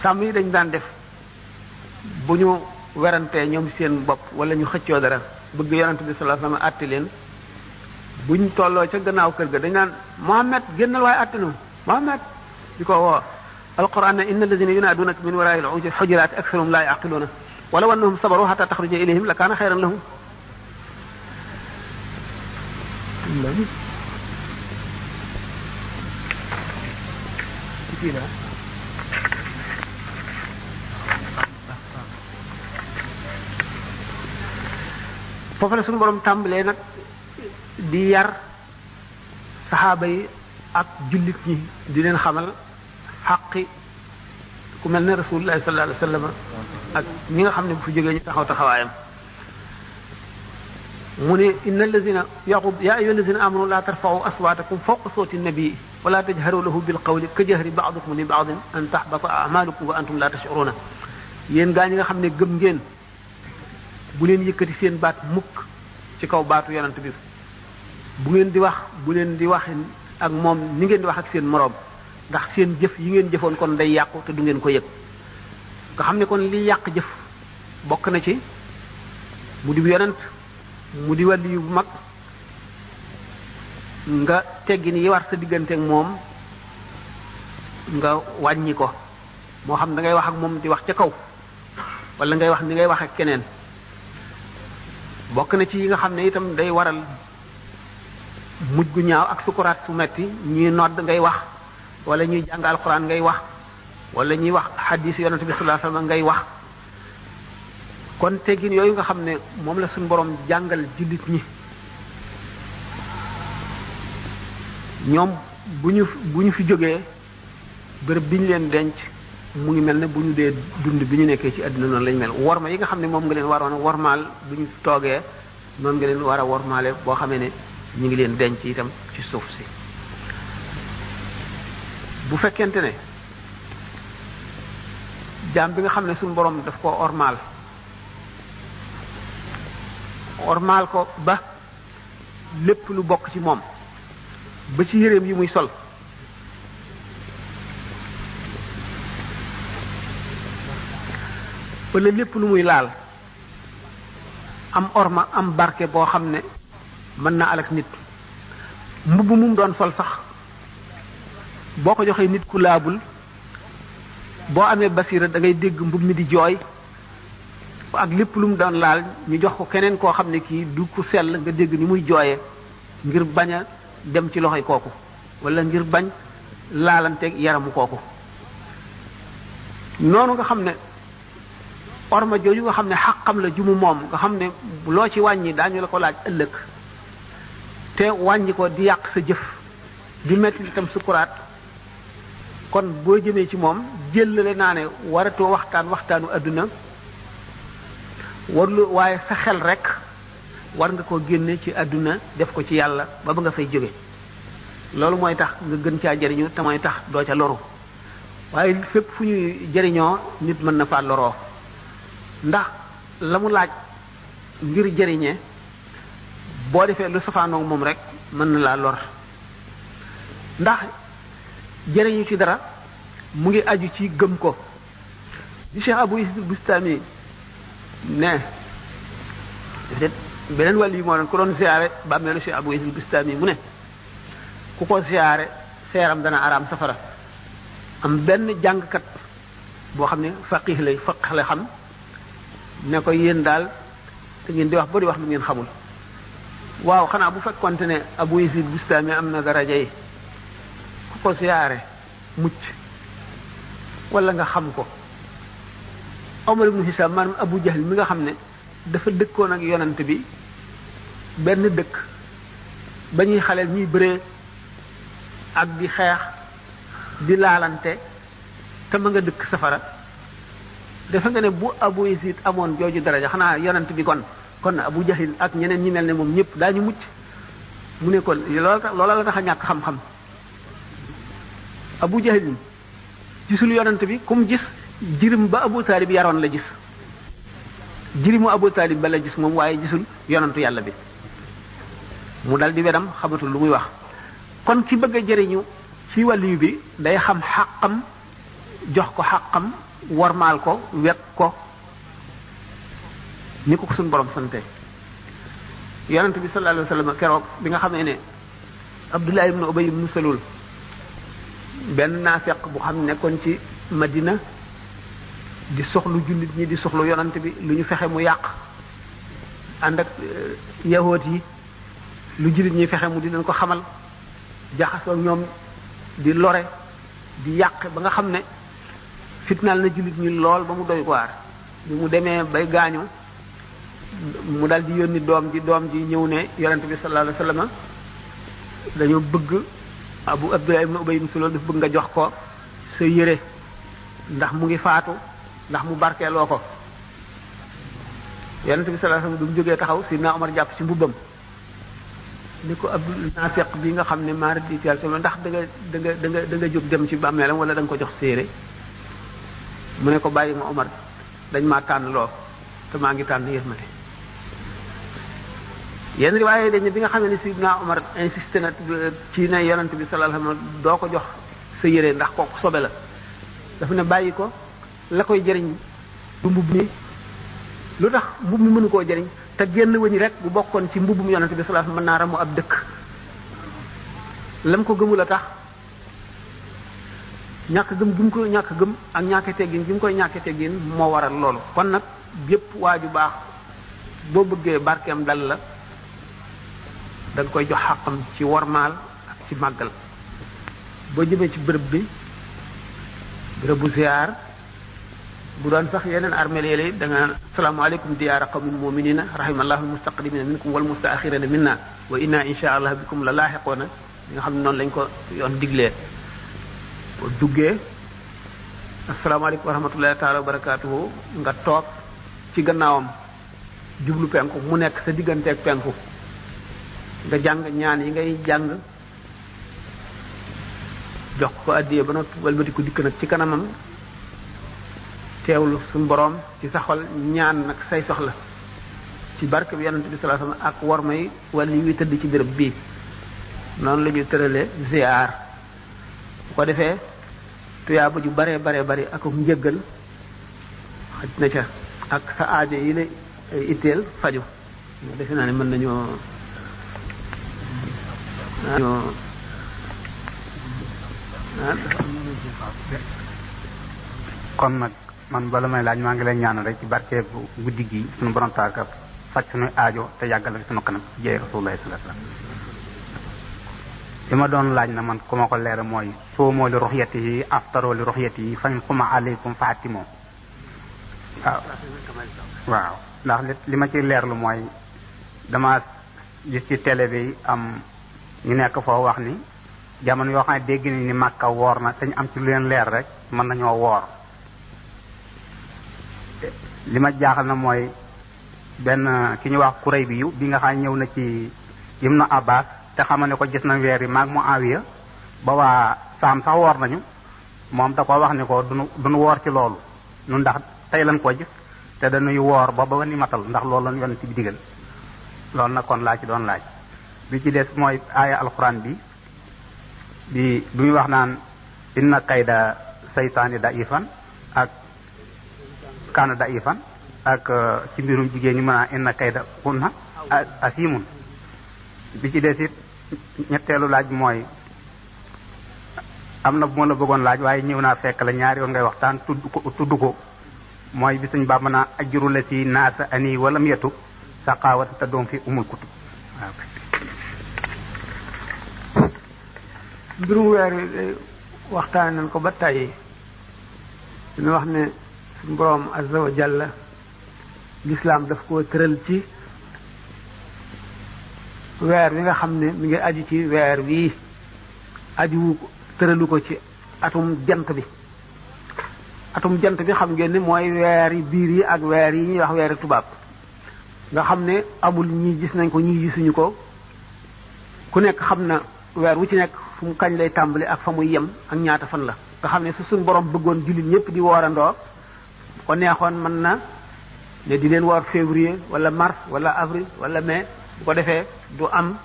B: sàmm yi dañ daan def bu ñu werantee ñoom seen bopp wala ñu xëccoo dara bëgg yonent bi sallallahu alayhi wa sallam àtte leen buñ tolloo ca gannaaw kër ga dañ naan Muhammad génnal waaye àtte nu Muhammad di ko woo alquran ne inna alladina yunaadunaka min waraai alxujuraati aksaruhum laa yaqiluuna walaw annahum sabaru xata taxruja ilayhim la kaana xayran lahum foofu la suñu borom tàmbalee nag di yar saxaaba yi ak jullit ñi di leen xamal xaqi ku mel ne rasulullah sallallahu alayhi wa sallam ak ñi nga xam ne bu fi jógee ñu taxaw taxawaayam mu ne inna allazina yaqub ya ayyuha allazina amanu la tarfa'u aswatakum fawqa sawti nabii wala tajharu lahu bil qawli ka jahri ba'dikum li ba'din an tahbata a'malukum wa antum la tash'uruna yéen gaa ñi nga xam ne gëm ngeen bu leen yëkkati seen baat mukk ci kaw baatu yonent bi bu ngeen di wax bu leen di wax ak moom ni ngeen di wax ak seen moroom ndax seen jëf yi ngeen jëfoon kon day yàqu te du ngeen ko yëg nga xam ne kon li yàq jëf bokk na ci mu di yonent mu di wàlli yu bu mag nga teggin yi war sa diggante ak moom nga wàññi ko moo xam da ngay wax ak moom di wax ca kaw wala ngay wax ni ngay wax ak keneen bokk na ci yi nga xam ne itam day waral mujj gu ñaaw ak sukuraat su metti ñuy nodd ngay wax wala ñuy jàng alquran ngay wax wala ñuy wax xadiis yonent bi sallallahu alayhi wasallam ngay wax kon teggin yooyu nga xam ne moom la suñu borom jàngal jullit ñi ñoom bu ñu fi jógee bërëb bi ñu leen denc mu ngi mel ne bu ñu dee dund bi ñu nekkee ci àdduna noonu lañu mel worma yi nga xam ne moom nga leen waroon a wormaal bu ñu toogee noonu nga leen war a wormaale boo xamee ne ñu ngi leen denc itam ci suuf si bu fekkente ne jaam bi nga xam ne suñu borom daf ko ormaal ko ba lépp lu bokk ci moom ba ci yéreem yi muy sol wala lépp lu muy laal am orma am barke boo xam ne mën na alak nit mbubb mu doon sol sax boo ko joxee nit ku laabul boo amee basira da ngay dégg mbub mi di jooy ak lépp lu mu doon laal ñu jox ko keneen koo xam ne kii du ku sell nga dégg ni muy jooyee ngir bañ a dem ci loxoy kooku wala ngir bañ laalanteeg yaramu kooku noonu nga xam ne orma jooju nga xam ne xaqam la jumu moom nga xam ne loo ci wàññi daañu la ko laaj ëllëg te wàññi ko di yàq sa jëf di metti itam sukuraat kon boo jëmee ci moom jëllale naa ne waratoo waxtaanu àdduna warlu waaye sa xel rek war nga koo génne ci àdduna def ko ci yàlla ba nga fay jóge loolu mooy tax nga gën caa jariñu te mooy tax doo ca loru waaye fépp fu ñuy jariñoo nit mën na faa loroo ndax la mu laaj ngir jariñe boo defee lu safaanoog moom rek mën na laa lor ndax jariñu ci dara mu ngi aju ci gëm ko di Cheikh Abou Yazid Bustami ne beneen wàll yi moo doon ku doon ziyaare bàmmeelu Cheikh Abou Yazid Bustami mu ne ku ko ziyaare seeram dana araam safara am benn jàngkat boo xam ne faqih lay xam ne ko yéen daal te ngeen di wax ba di wax lu ngeen xamul waaw xanaa bu fekkonte ne Abou Yazid Bustami am na daraja yi ku ko ziyaare mucc wala nga xam ko Omar ibn Hisam maanaam Abu Jahl mi nga xam ne dafa dëkkoon ak yonant bi benn dëkk ba ñuy xaleel ñuy bëree ak di xeex di laalante te ma nga dëkk safara defe nga ne bu Abu Yazid amoon jooju daraja xanaa yonant bi kon Abu Jahl ak ñeneen ñi mel ne moom ñëpp daañu mucc mu ne ko loola la tax a ñàkk xam-xam Abu Jahl gisul yonant bi kum gis jirim ba Abu Talib yaroon la gis jirimu Abu Talib ba la gis moom waaye gisul yonantu yàlla bi mu dal di wedam xamatul lu muy wax kon ki bëgg a jëriñu ci wàllu bi day xam xàqam jox ko xàqam wormaal ko wekk ko ni ko suñu borom sante yonent bi sallallahu alayhi wasallam keroog bi nga xamee ne Abdullah ibn Ubay ibn Salul benn naafeq bu xam nekkoon ci Madina di soxlu jullit ñi di soxlu yonent bi lu ñu fexe mu yàq ànd ak yahoot yi lu jullit ñi fexe mu di leen ko xamal jaxasoo ñoom di lore di yàq ba nga xam ne fitnaal na jullit ñi lool ba mu doy waar bi mu demee bay gaañu mu dal di yónni doom ji ñëw ne yonent bi sallallahu alayhi wasallam dañoo bëgg Abdullah ibn Ubay ibn Salul daf bëgg nga jox ko sa yére ndax mu ngi faatu ndax mu barkeeloo ko yonent bi sallallahu alayhi wasallam du mu jógee taxaw Sidna Omar jàpp ci mbubbam ni ko Abdul Naafiq bi nga xam ne maara di teel te ndax da nga jóg dem ci bàmmeelam wala da nga ko jox séere mu ne ko bàyyi ma Omar dañ maa tànn loo te maa ngi tànn yërmate yenn riwaaye dañ ne bi nga xam ne Sidna Omar insisté na ci ne yonent bi sallallahu alayhi wasallam doo ko jox sa yére ndax kooku sobe la dafa ne bàyyi ko la koy jëriñ du mbubb mi lu tax mbubb mi mënu koo jëriñ te génn wëñ rek bu bokkoon ci mbubbum yonent bi sallallahu alayhi wasallam mën naa ramu ab dëkk lam ko gëmul a tax ñàkk gëm gi mu ko ñàkk gëm ak ñàkk teggin gi mu koy ñàkk teggin moo waral loolu kon nag bépp waaju baax boo bëggee barkeem dal la da nga koy jox xàqam ci wormaal ak ci màggal boo jëmee ci bërëb bi bërëbu ziar bu doon sax yeneen armeel yi da nga asalaamaaleykum diyaara qawmin muminina rahimallahu almustaqdimina minkum wal mustaaxirina minna wa inna insha allah bikum la laaxiqoona li nga xam ne noonu lañ ko yoon diglee boo duggee asalaamaaleykum wa rahmatullahi taala wa barakaatuhu nga toog ci gannaawam jublu penku mu nekk sa digganteeg penku nga jàng ñaan yi ngay jàng jox ko addiyee ba noppi walbati ko dikk nag ci kanamam teewlu suñu boroom ci sa xol ñaan nag say soxla ci barke bi yonent bi sallallahu alayhi wasallam ak war may wala wi tëdd ci béréb bii noonu la ñuy tëralee ziar bu ko defee tuyaaba ju bare bari ak njëggal xaj na ca ak sa aajo yi la itteel faju defe naa ne mën nañoo
F: kon nag man bala may laaj maa ngi lay ñaanal rek ci barke bu guddi gi suñu borom taaka faj suñu aajo te yàggal fi suñu kanam jeey rasulullah sallallahu alayhi wasallam li ma doon laaj na man ku ma ko leer mooy soomoo li ruxyati yi aftaroo li ruxyati yi fañ xuma aleykum faatimoo waaw ndax li ma ci leerlu mooy dama gis ci télé bi am ñu nekk foo wax ni jamono yoo xam ne dégg nañ ni Màkka woor na te ñu am ci lu leen leer rek mën nañoo woor li ma jaaxal na mooy benn ki ñu wax kuréy bi bi nga xam ñëw na ci Ibnu Abbas te xama ne ko gis na weer yi maag Muawiya ba waa Saam sax woor nañu moom da ko wax ni ko duñu woor ci loolu ñun ndax tey lañ ko gis te dañuy woor ba ni matal ndax loolu lañ yonent bi digal loolu nag kon laa ci doon laaj bi ci des mooy aaya alxuraan bi muy wax naan inna kayda saytaani daifan ak kaana daifan ak ci mbirum jigéen ñi mën a inna kayda kunna asimun bi ci des it ñetteelu laaj mooy am na bu ma la bëggoon laaj waaye ñëw naa fekk la ñaari yoon ngay waxtaan tudd ko mooy bi suñ Bàmba naa ajru la si naasa ani wala mu yetu saqaawata te doom fi umul kutub waaw
B: mbirum weer wi waxtaan nañ ko ba tàyyi ñu wax ne suñu boroom azza wa jalla lislaam daf koo tëral ci weer wi nga xam ne mi ngi aju ci weer wii aju tëralu ko ci atum jant bi xam ngeen ni mooy weer yi biir yi ak weer yi ñuy wax weeri tubaab nga xam ne amul ñii gis nañ ko ñii gisuñu ko ku nekk xam na weer wu ci nekk fu mu kañ lay tàmbali ak fa muy yem ak ñaata fan la nga xam ne su suñ borom bëggoon jullit ñëpp di woorandoo ko neexoon mën na ne di leen woor février wala mars wala avril wala mai bu ko defee du am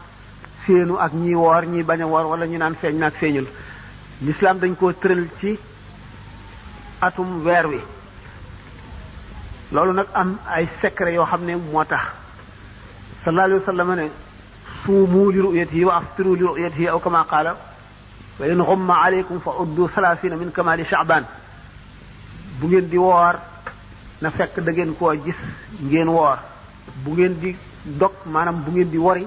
B: séenu ak ñi woor ñi bañ a woor wala ñu naan feeñ naag feeñul l'islam dañ koo tëral ci atum weer wi loolu nag am ay secret yoo xam ne moo tax sallallahu alayhi wa sallam ne suumu li ru'yatihi wa aftiru li ru'yatihi aw kama qaala wa in ghumma alaykum fa uddu 30 min kamali sha'ban bu ngeen di woor na fekk da ngeen koo gis ngeen woor bu ngeen di dog maanaam bu ngeen di wori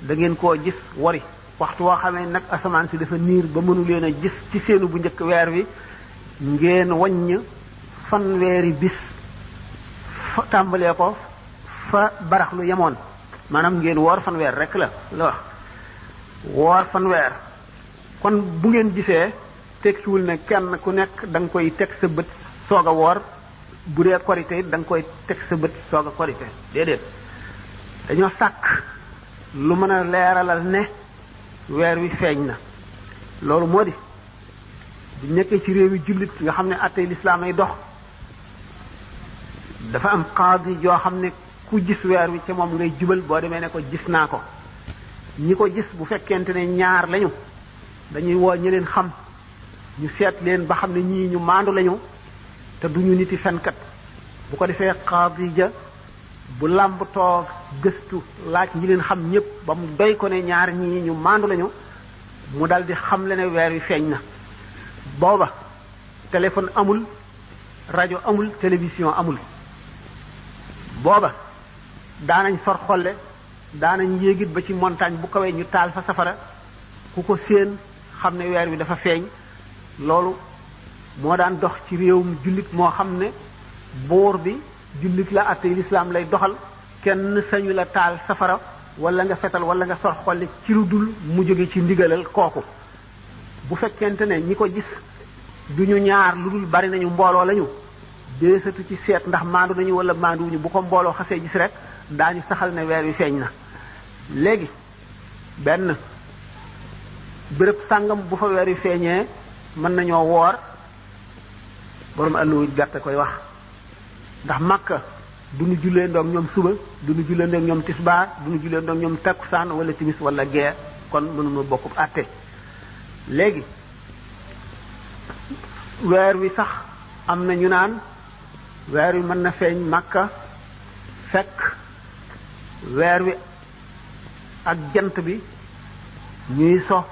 B: da ngeen koo gis wori waxtu woo xamee nag asamaan si dafa niir ba mënu leen a gis ci seenu bu njëkk weer wi ngeen waññ fanweeri bis fa tàmbalee ko fa baraxlu yemoon maanaam ngeen woor fanweer rek la wax woor fanweer kon bu ngeen gisee tekkiwul ne kenn ku nekk da nga koy teg sa bët soog a woor bu dee korite it da nga koy teg sa bët soog a korite déedéet dañoo sàkk lu mën a leeralal ne weer wi feeñ na loolu moo di bu nekkee ci réewi jullit nga xam ne attey lislaam ay dox dafa am qaadi joo xam ne ku gis weer wi ca moom ngay jubal boo demee ne ko gis naa ko ñi ko gis bu fekkente ne ñaar lañu dañuy woo ñi leen xam ñu seet leen ba xam ne ñii ñu maandu lañu te duñu niti fenkat bu ko defee qaadi ja bu làmb toog gëstu laaj ñi leen xam ñëpp ba mu doy ko ne ñaar ñii ñu maandu lañu mu dal di xam le ne weer wi feeñ na booba téléphone amul rajo amul télévision amul booba daanañ sor xolle daanañ yéegit ba ci montagne bu kawee ñu taal fa safara ku ko séen xam ne weer wi dafa feeñ. loolu moo daan dox ci réewum jullit moo xam ne buur bi jullit la àtte lislaam lay doxal kenn sañu la taal safara wala nga fetal wala nga sor xolle ci lu dul mu jóge ci ndigalal kooku. bu fekkente ne ñi ko gis duñu ñaar lu dul bari nañu mbooloo lañu deesatu ci seet ndax maandu nañu wala maanduwuñu bu ko mbooloo xasee gis rek daañu saxal ne weer wi feeñ na. léegi benn béréb sàngam bu fa weer wi feeñee mën nañoo woor borom àlluwu gàtte koy wax ndax Makka du ñu jullee ndoog ñoom suba du ñu jullee ndoog ñoom tisbaar du ñu jullee ndoog ñoom takkusaan wala timis wala gee kon mënuma bokk àtte. léegi weer wi sax am na ñu naan weer wi mën na feeñ Makka fekk weer wi ak jant bi ñuy so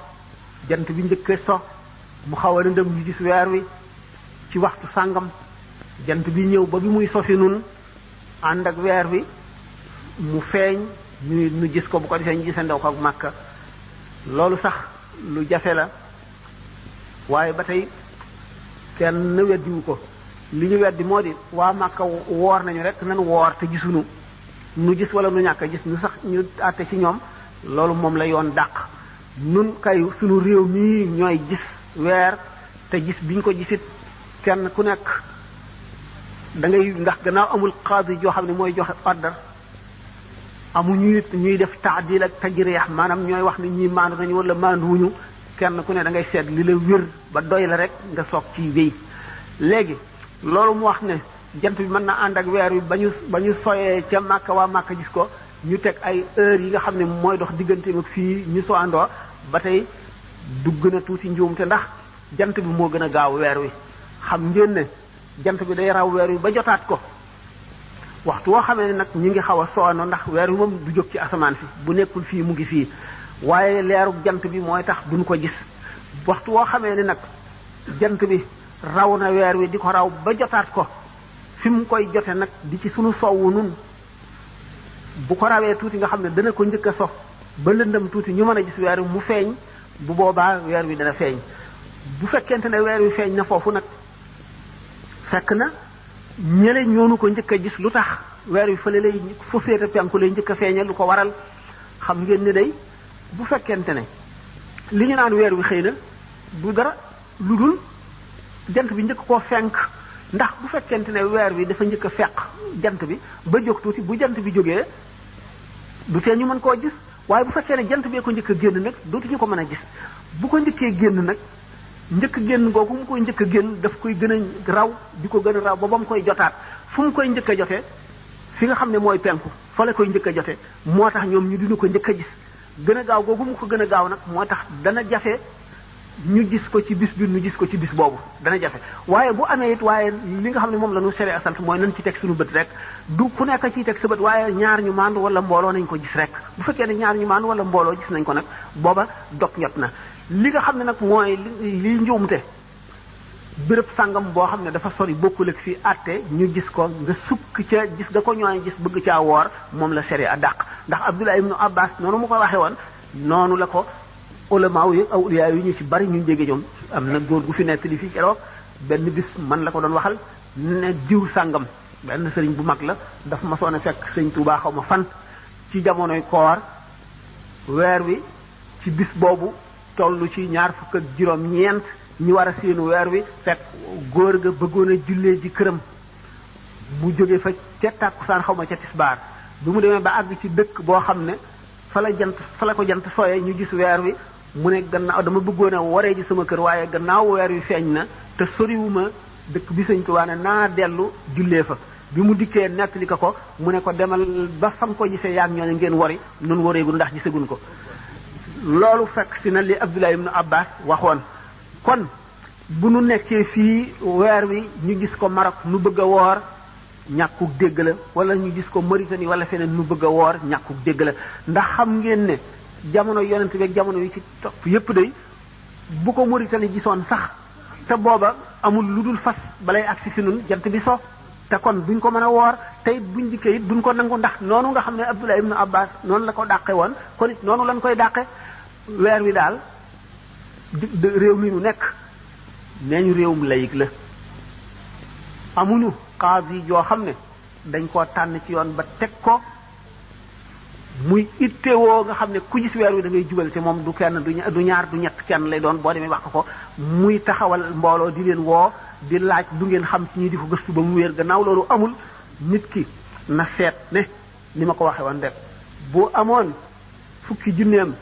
B: jant bi njëkkee so mu xaw a lëndëm ñu gis weer wi ci waxtu sàngam jant bi ñëw ba bi muy sofi nun ànd ak weer wi mu feeñ ñu gis ko bu ko defee ñu gisee ndaw ko ak Makka loolu sax lu jafe la waaye ba tey kenn weddiwu ko li ñu weddi moo di waa Makka woor nañu rek nan woor te gisuñu nu gis wala nu ñàkk a gis ñu sax ñu àtte ci ñoom loolu moom la yoon dàq. nun kay sunu réew mii ñooy gis weer te gis biñ ko gisit kenn ku nekk da ngay ndax gannaaw amul qaadi joo xam ne mooy joxe ordre amuñu it ñuy def taadil ak tajriix maanaam ñooy wax ni ñii maandu nañu wala maanduwuñu kenn ku ne da ngay seet li la wér ba doy la rek nga soog ci wéy. léegi loolu mu wax ne jant bi mën na ànd ak weer wi ba ñu soyee ca Makka waa Makka gis ko ñu teg ay heures yi nga xam ne mooy dox digganteem ak fii ñu soo àndoo ba tey dugg na tuuti njuumte ndax jant bi moo gën a gaaw weer wi. xam ngeen ne jant bi day raw weer wi ba jotaat ko waxtu woo xamee ne nag ñu ngi xaw a soano ndax weer wi moom du jóg ci asamaan si bu nekkul fii mu ngi fii waaye leerug jant bi mooy tax duñ ko gis waxtu woo xamee ne nag jant bi raw na weer wi di ko raw ba jotaat ko fi mu koy jote nag di ci sunu sowwu nun bu ko rawee tuuti nga xam ne dana ko njëkk a sof ba lëndëm tuuti ñu mën a gis weer wi mu feeñ bu boobaa weer wi dana feeñ. bu fekkente ne weer wi feeñ na foofu nag fekk na ñële ñoonu ko njëkk a gis lu tax weer wi fële lay fu féete penku lay njëkk a feeñal lu ko waral xam ngeen ni day bu fekkente ne li ñu naan weer wi xëy na du dara lu dul jant bi njëkk koo fenk ndax bu fekkente ne weer wi dafa njëkk a fekk jant bi ba jóg tuuti bu jant bi jógee du tee ñu mën koo gis waaye bu fekkee ne jant bee ko njëkk a génn nag dootuñu ko mën a gis bu ko njëkkee génn nag njëkk génn googu mu koy njëkk a génn daf koy gën a raw di ko gën a raw ba mu koy jotaat fu mu koy njëkk a jotee fi nga xam ne mooy penku fa la koy njëkk a jotee moo tax ñoom ñu dina ko njëkk a gis gën a gaaw googu mu ko gën a gaaw nag moo tax dana jafe ñu gis ko ci bis bi ñu gis ko ci bis boobu dana jafe waaye bu amee it waaye li nga xam ne moom la ñu sere asalt mooy nañ ci teg suñu bët rek du ku nekk ciy teg sa bët waaye ñaar ñu maandu wala mbooloo nañ ko gis rek bu fekkee ne ñaar ñu maandu wala mbooloo gis nañ ko nag booba dog ñot na li nga xam ne nag mooy li njuumte béréb sàngam boo xam ne dafa sori bokkul ak fii àtte ñu gis ko nga sukk ca gis nga ko ñooy gis bëgg caa woor moom la sere a dàq ndax Abdullah ibnu Abbas noonu mu ko waxee woon noonu la ko ulama yi awliya yi ñu ci bari ñu jege ñoom am na góor gu fi nekk li fii keroog benn bis man la ko doon waxal ne diw sàngam benn sëriñ bu mag la daf ma soon a fekk sëñ Tuubaa xaw ma fan ci jamonoy koor weer wi ci bis boobu toll ci ñaar fukk ak juróom-ñeent ñu war a séenu weer wi fekk góor ga bëggoon a jullee ji këram mu jóge fa ca tàkkusaan xaw ma ca tisbaar bi mu demee ba àgg ci dëkk boo xam ne fa la ko jant sooyee ñu gis weer wi mu ne gannaaw dama bëggoon a waree ji sama kër waaye gannaaw weer wi feeñ na te soriwuma dëkk bi sëñ Tuubaa ne naa dellu jullee fa bi mu dikkee nettali ko mu ne ko demal ba fam ko gisee yaag ñoo ne ngeen wari nun wareegul ndax gisaguñ ko loolu fekk si na li Abdullah ibn Abbas waxoon kon bu nu nekkee fii weer wi ñu gis ko Maroc nu bëgg a woor ñàkkuk dégg la wala ñu gis ko Mauritanie wala feneen nu bëgg a woor ñàkkuk dégg la ndax xam ngeen ne jamono yonent bi ak jamono yi ci topp yépp day bu ko Mauritanie gisoon sax te booba amul lu dul fas balay agsi fi nun jant bi so te kon duñ ko mën a woor te it buñ dikkee it duñ ko nangu ndax noonu nga xam ne Abdullah ibnu Abbas noonu la ko dàqe woon kon it noonu lañ koy dàqe weer wi daal di réew mi nu nekk nee ñu réewum layig la amuñu qaadi joo xam ne dañ koo tànn ci yoon ba teg ko muy ittewoo nga xam ne ku gis weer wi da ngay jubal ci moom du kenn du ñaar du ñett kenn lay doon boo demee wax ko muy taxawal mbooloo di leen woo di laaj du ngeen xam ci ñi di ko gëstu ba mu wéer gannaaw loolu amul nit ki na seet ne ni ma ko waxee woon rek bu amoon fukki junneem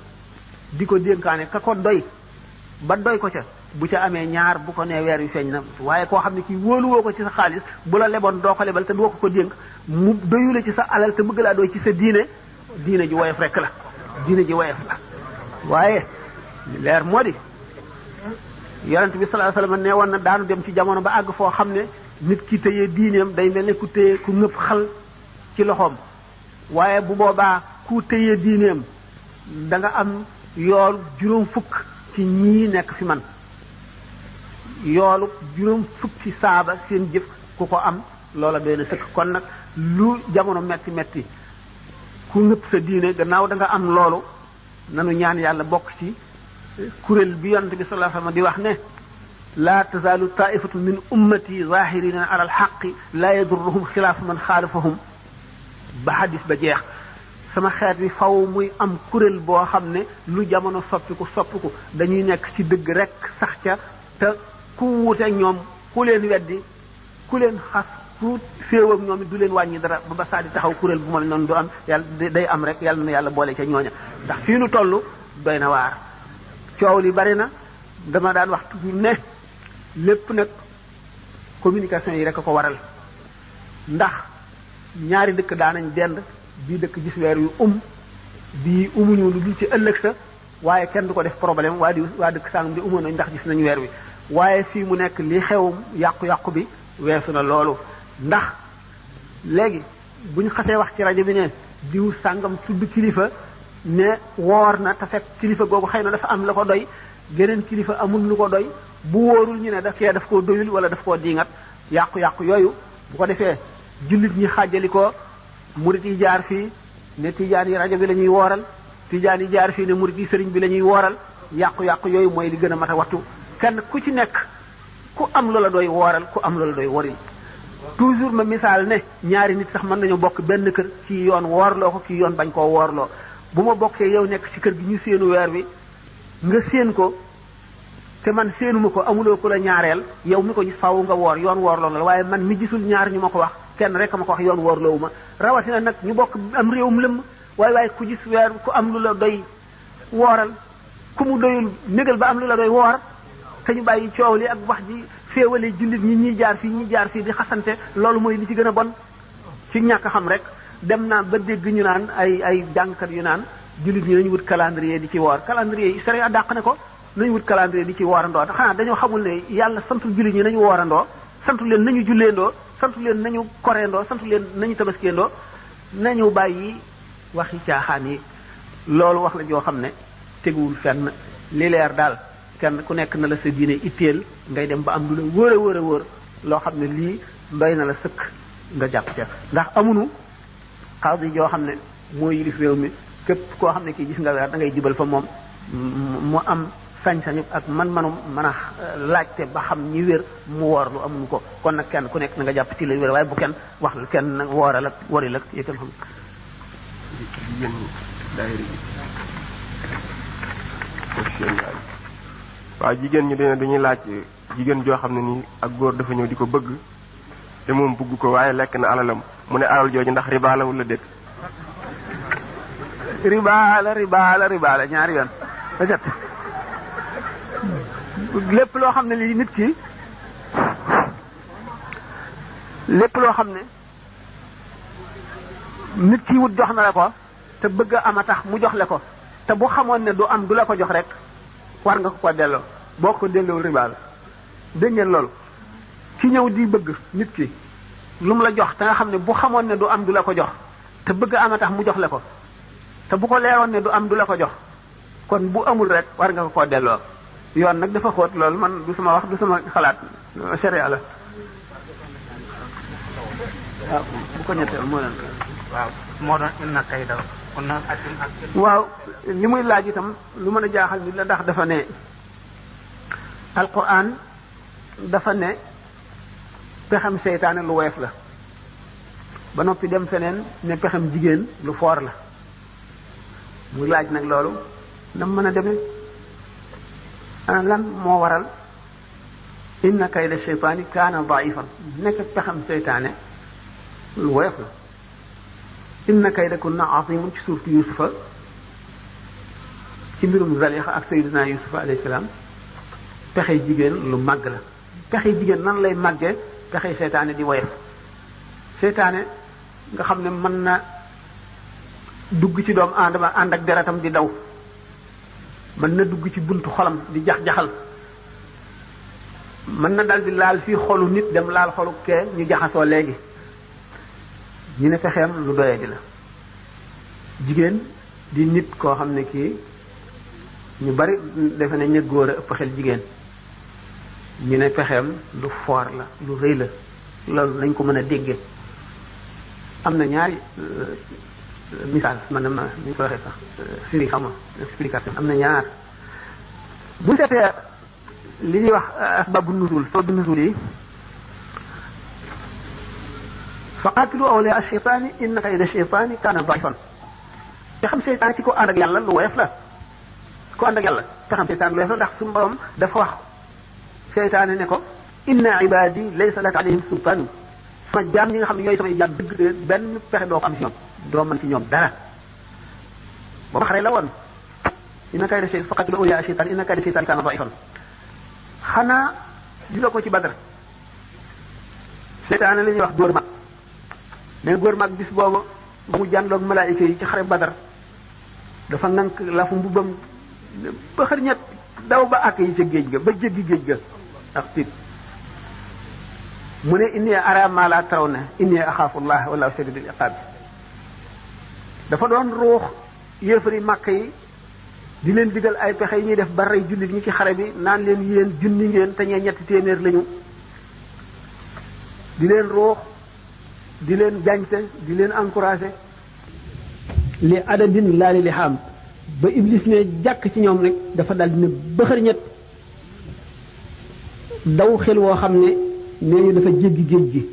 B: di ko dénkaane ka ko doy ba doy ko ca bu ca amee ñaar bu ko nee weer wi feeñ na waaye koo xam ne kii wóoluwoo ko ci sa xaalis bu la leboon doo ko lebal te doo ko dénk mu doyule ci sa alal te bëgg laa doy ci sa diine ji woyof rek la diine ji woyof la waaye leer moo di yonent bi sallallahu alayhi wasallam nee woon na daanu dem ci jamono ba àgg foo xam ne nit ki téye diineem day mel ne ku téye ku ngëpp xal ci loxoom waaye bu boobaa ku téye diineem da nga am yoolu juróom fukk ci ñii nekk fi man yoolu juróom fukki saaba seen jëf ku ko am loola doy na sëkk kon nag lu jamono metti metti ku ngëpp sa diine gannaaw da nga am loolu nanu ñaan yàlla bokk ci kuréel bi yonent bi sallallahu alayhi wasallam di wax ne laa tazaalu taifatu min ummati zahirina ala alxaqi laa yadurruhum xilaafu man xaalifahum ba xadis ba jeex sama xeet wi faw muy am kuréel boo xam ne lu jamono soppiku dañuy nekk ci dëgg rek sax ca te ku wuute ñoom ku leen weddi ku leen xas ku féew ak ñoom it du leen wàññi dara ba saa di taxaw kuréel bu ma noonu du am yàlla day am rek yàlla na yàlla boole ca ñooña ndax fii nu toll doy na waar coow li bari na dama daan wax toujours ne lépp nag communication yi rek a ko waral ndax ñaari dëkk daanañ dend bii dëkk gis weer yu bii umuñu lu dul ci ëllëg sa waaye kenn du ko def problème waa dëkk sàngam di umoon nañ ndax gis nañu weer wi waaye fii mu nekk li xew yàqu-yàqu bi weesu na loolu ndax léegi bu ñu xasee wax ci rajo bi ne diw sàngam tudd kilifa ne woor na te fekk kilifa googu xëy na dafa am la ko doy geneen kilifa amul lu ko doy bu wóorul ñu ne daf koo doyul wala daf koo diingat yàqu-yàqu yooyu bu ko defee jullit ñi xàjjali ko murit yi jaar fii ne tijaan yi rajo bi la ñuy wooral tijaan yi jaar fii ne murit yi sëriñ bi la ñuy wooral yàqu-yàqu yooyu mooy li gën a mat a wattu kenn ku ci nekk ku am loola doy wooral ku am loola doy woril toujours ma misaal ne ñaari nit sax mën nañu bokk benn kër ci yoon woorloo ko ci yoon bañ koo woorloo bu ma bokkee yow nekk ci kër gi ñu séenu weer wi nga séen ko te man séenuma ko amuloo ko la ñaareel yow mi ko gis faaw nga woor yoon woorloo la waaye man mi gisul ñaar ñu ma ko wax kenn rek ma ko wax yoon woorloowu ma rawatina nag ñu bokk am réewum lëmm waaye ku gis weer ku am lu la doy wooral ku mu doyul négal ba am lu la doy woor te ñu bàyyi coow li ak wax ji féewale jullit ñi jaar fii di xasante loolu mooy li ci gën a bon ci ñàkk xam rek dem naa ba dégg ñu naan ay jàngkat yu naan jullit ñi nañu wut calendrier di ci woor calendrier yi sariya dàq ne ko nañu wut calendrier di ci woorandoo te xanaa dañoo xamul ne yàlla santul jullit ñi nañu woorandoo santu leen nañu julleendoo santu leen nañu koreendoo santu leen nañu tabaskeendoo nañu bàyyi waxi caaxaan yi loolu wax la joo xam ne teguwul fenn li leer daal kenn ku nekk na la sa diine itteel ngay dem ba am lu la wóor a wóor loo xam ne lii doy na la sëkk nga jàpp ca ndax amunu xaadi joo xam ne moo yilif réew mi képp koo xam ne kii gis nga weer da ngay jubal fa moom mu am sañ-sañu ak man-manum mën a laajte ba xam ñi wér mu woor lu amuñu ko kon nag kenn ku nekk na nga jàpp ci la wér waaye bu kenn wax la kenn nag wooral ak waril ak yëkkal xam
D: jigéen ñi daayira waaw jigéen ñi dañuy laaj jigéen joo xam ne nii ak góor dafa ñëw di ko bëgg te moom bëgg ko waaye lekk na alalam mu ne alal jooju ndax riba la wala déet.
B: riba la ñaari yoon peut-être lépp loo xam ne lii nit ki lépp loo xam ne nit ki wut jox na la ko te bëgg a am a tax mu jox la ko te bu xamoon ne du am du la ko jox rek war nga ko delloo boo ko delloo riba la dégg ngeen loolu ki ñëw di bëgg nit ki lu mu la jox te nga xam ne bu xamoon ne du am du la ko jox te bëgg a am a tax mu jox la ko te bu ko leeroon ne du am du la ko jox kon bu amul rek war nga ko delloo yoon nag dafa xóot loolu man du sama wax du sama xalaat sharia la waaw bu ko ñetteel moo leen
F: waaw moo doon inna kayda kunna ak
B: waaw li muy laaj itam lu mën a jaaxal ni la ndax dafa ne alquran dafa ne pexem seytaane lu woyof la ba noppi dem feneen ne pexem jigéen lu foor la muy laaj nag loolu na mën a demee ana lan moo waral inna kayda sheytaani kaana daifan nekk pexem seytaane lu woyof la inna kayda kunna azimun ci suurtu yusufa ci mbirum Zalixa ak sayyidina yusufa alayhi salaam pexe jigéen lu màgg la pexe jigéen nan lay màggee pexe seytaane di woyof seytaane nga xam ne mën na dugg ci doomu aadama ànd ak deretam di daw mën na dugg ci buntu xolam di jax-jaxal mën na dal di laal fii xolu nit dem laal xolu kee ñu jaxasoo léegi ñu ne pexeem lu doyee di la jigéen di nit koo xam ne kii ñu bari defe ne ña góor a ëpp xel jigéen ñu ne pexeem lu foor la lu rëy la loolu nañ ko mën a déggee am na ñaari misaal man na ñu ko waxee sax firi xam nga explication am na ñaar bu seetee li ñuy wax asbaabu nuzul sababu nuzul yi fa qaatilu awliyaa ash-shaytaani inna kayda ash-shaytaani kaana da'ifan te xam seytaan ci ko ànd ak yàlla lu woyof la ko ànd ak yàlla te xam seytaan lu woyof la ndax suñu borom dafa wax seytaane ne ko inna ibaadi laysa laka alayhim sultaan sama jaam ñi nga xam ne ñooy samay jaam dëgg de benn pexe doo ko am ci ñoom doo mën ci ñoom dara booba xare la woon inna kayda ash-shaytaani fa qaatilu awliyaa ash-shaytaani inna kayda ash-shaytaani kaana da'ifan xanaa di la ko ci Badar seytaane la ñuy wax góor mag mais góor mag bis boobu ba mu jànloog malaayika yi ci xare Badar dafa nank lafu mbubbam ba xër ñett daw ba àkk yi ca géej ga ba jéggi géej ga ak tiit mu ne inni ara ma la tarawna inni axaafullah wallahu shadidul iqaab dafa doon ruux yéefari màkk yi di leen digal ay pexe yi ñuy def ba rey jullit ñi ci xare bi naan leen yéen junni ngeen te ñee ñetti téeméer lañu di leen ruux di leen jañte di leen encouragé li adadin laali li xam ba iblis ne jàkk ci ñoom rek dafa dal dina bëxër ñett daw xel woo xam ne nee ñu dafa jéggi géej gi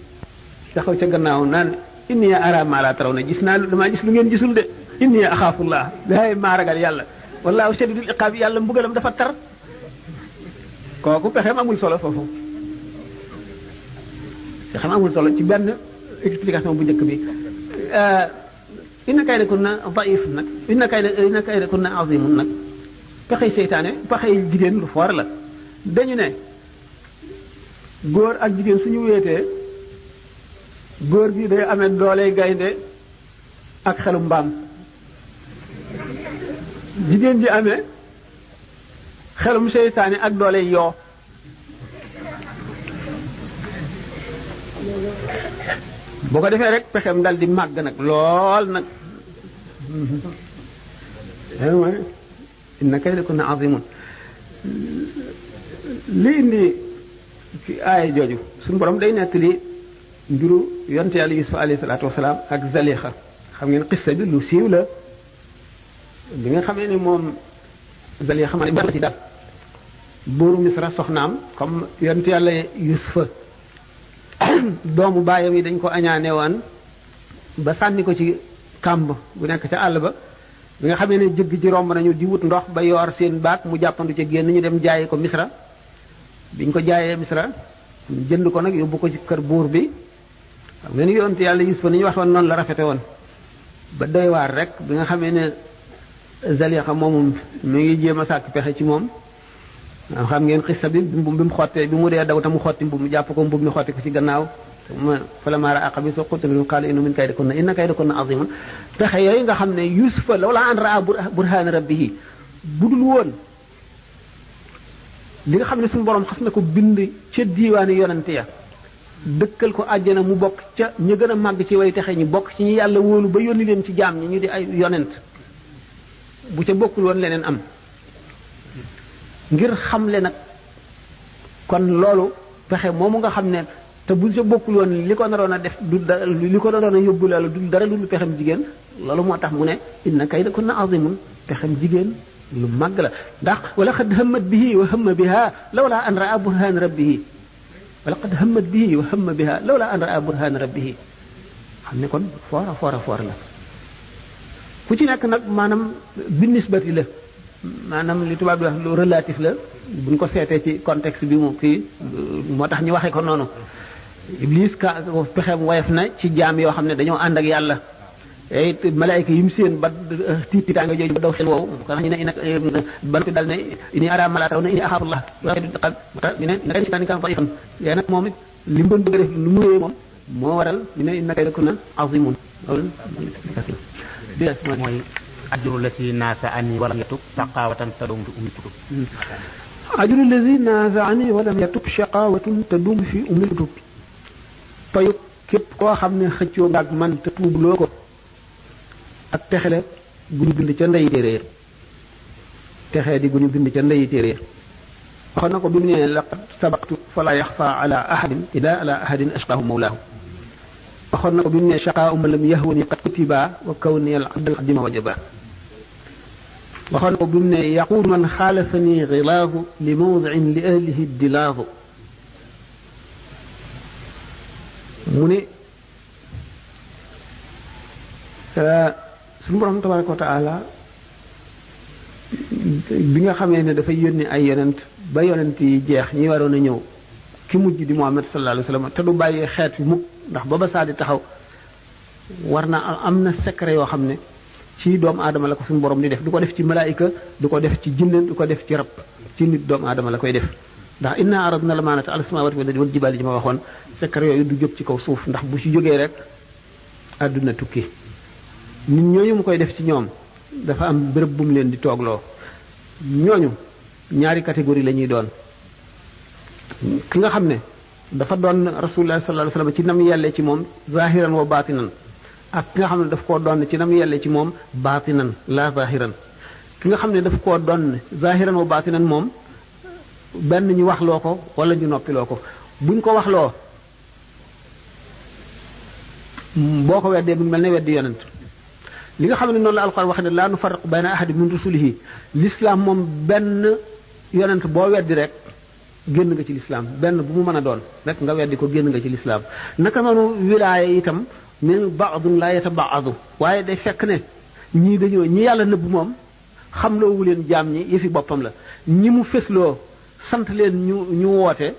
B: taxaw ca gannaaw naan inni ara ma la taraw na gis naa damaa gis lu ngeen gisul de inni axaafullah daay maa ragal yàlla wallaahu shadidul iqaab yàlla mbugalam dafa tar kooku pexeem amul solo foofu pexeem amul solo ci benn explication bu njëkk bi inna kayda kunna daif nag inna kayda kunna azimun nag pexey seytaane pexey jigéen lu foor la dañu ne góor ak jigéen suñu wéetee góor gi day amee dooley gaynde ak xelu mbaam jigéen ji amee xelum seytaane ak dooley yoo boo ko defee rek pexem dal di màgg nag lool nag inna kayda kunna azimun li indi ci aaya jooju suñu borom day nettali mbiru yonte yàlla Yusuf alayhi salaatu wasalaam ak Zalixa xam ngeen xissa bi lu siiw la bi nga xamee ni moom Zalixa xam ne ci daal buuru Misra soxnaam comme yonte yàlla Yusufa doomu baayam yi dañ ko añaane woon ba sànni ko ci kàmb bu nekk ca àll ba bi nga xamee ne jëgg ji romb nañu di wut ndox ba yor seen baag mu jàppandu ca génn ñu dem jaayi ko Misra biñ ko jaayee Misra jënd ko nag yóbbu ko ci kër buur bi xam nga ni yonte yàlla Yusufa ni ñu waxoon noonu la rafete woon ba doy waar rek bi nga xamee ne Zalixa moomu mi ngi jéem a sàkk pexe ci moom xam ngeen xissa bi bi mu xottee bi mu dee daw te mu xotti mbubb mi jàpp ko mbubb mi xotti ko ci gannaaw falammaa ra'aa qamiisahu qutta min qaala innahu min kaydikunna inna kaydakunna aziimun pexe yooyu nga xam ne Yusufa lawlaa an ra'aa burhaana rabbihi budul woon li nga xam ne suñu borom xas na ko bind ca diiwaani yonante ya dëkkal ko àjjana mu bokk ca ñu gën a màgg ci way texe ñi bokk ci ñi yàlla wóolu ba yónni leen ci jaam ñi ñu di ay yonent bu ca bokkul woon leneen am ngir xamle nag kon loolu pexe moomu nga xam ne te bu sa bokkul woon li ko naroon a def du dara li ko naroon a yóbbu la du dara lu pexem jigéen loolu moo tax mu ne inna kaydakunna azimun pexem jigéen lu màgg la ndax wala qad hammat bihi wa hamma biha lawla an raa burhan rabbihi wala qad hammat bihi wa hamma biha lawla an raa burhan rabbihi xam ne kon foora la ku ci nekk nag maanaam bi nisbati la maanaam li tubaab di wax lu relatif la buñ ko seetee ci contexte bi mu kii moo tax ñu waxee ko noonu Iblis ka pexeem woyof na ci jaam yoo xam ne dañoo ànd ak yàlla it malaayka yi mu seen ba tiitaanga jooju ba daw xel woowu ko ñu ne ban ko dal ne ini ara mala taw ne ini axaafullah ñu ne naka seytaane kan daifan léegi nag moom it li mu doon bëgg a def lu mu réyee moom moo waral ñu ne inna kaydakunna azimun loolu
F: mooy ajru lati naasa ani walam yatub shaqawatan tadum fi ummi kutub
B: ajru lati naasa ani walam yatub shaqawatan tadum fi ummi kutub payu képp koo xam ne xëccoo nga ak man te tuubloo ko ak texele gu ñu bind ca ndeyi téeréer texee di gu ñu bind ca ndeyi téeréer waxoon na ko bi mu nee laqad sabaqtu fala yaxfa ala ahadin ila ala ahadin ashqahu mawlaahu waxoon na ko bi mu nee shaqaa uma lam yahwani qad kutiba wa kawni al abdal qadima wajaba waxoon na ko bi mu ne yaquul man xaalafani xilaahu li mawdicin li ahlihi dilaahu mu ne suñu borom tabaraka wa taala bi nga xamee ne dafay yónni ay yonent ba yonent yi jeex ñi waroon a ñëw ki mujj di Muhammad sallallahu alayhi wa sallam te du bàyyi xeet fi mukk ndax ba ba saa di taxaw war na am na secret yoo xam ne ci doomu aadama la ko suñu borom di def du ko def ci malaayika du ko def ci jinne du ko def ci rab ci nit doomu aadama la koy def ndax inna aradna al-amaanata ala samaawaati wal jibaali ji ma waxoon secret yooyu du jóg ci kaw suuf ndax bu ci jógee rek àdduna tukki nit ñooñu mu koy def ci ñoom dafa am béréb bu mu leen di toogloo ñooñu ñaari catégorie la ñuy doon ki nga xam ne dafa doon rasulullah sallallahu alayhi wasallam ci nam yelle ci moom zahiran wa batinan ak ki nga xam ne daf koo doon ci nam yelle ci moom batinan la zahiran ki nga xam ne daf koo doon zahiran wa batinan moom benn ñu waxloo ko wala ñu noppiloo ko buñ ko waxloo boo ko weddee bu mel ne weddi yonent li nga xam ne noonu la alquran wax ne laa nufarriqu bayna ahadin min rusulihi l'islam moom benn yonent boo weddi rek génn nga ci l'islam benn bu mu mën a doon rek nga weddi ko génn nga ci l'islam naka noonu wilaaya itam min ba'dun la yatabaadu waaye day fekk ne ñii dañoo ñi yàlla nëbb moom xam loowu leen jaam ñi yëfi boppam la ñi mu fesloo sant leen ñu woote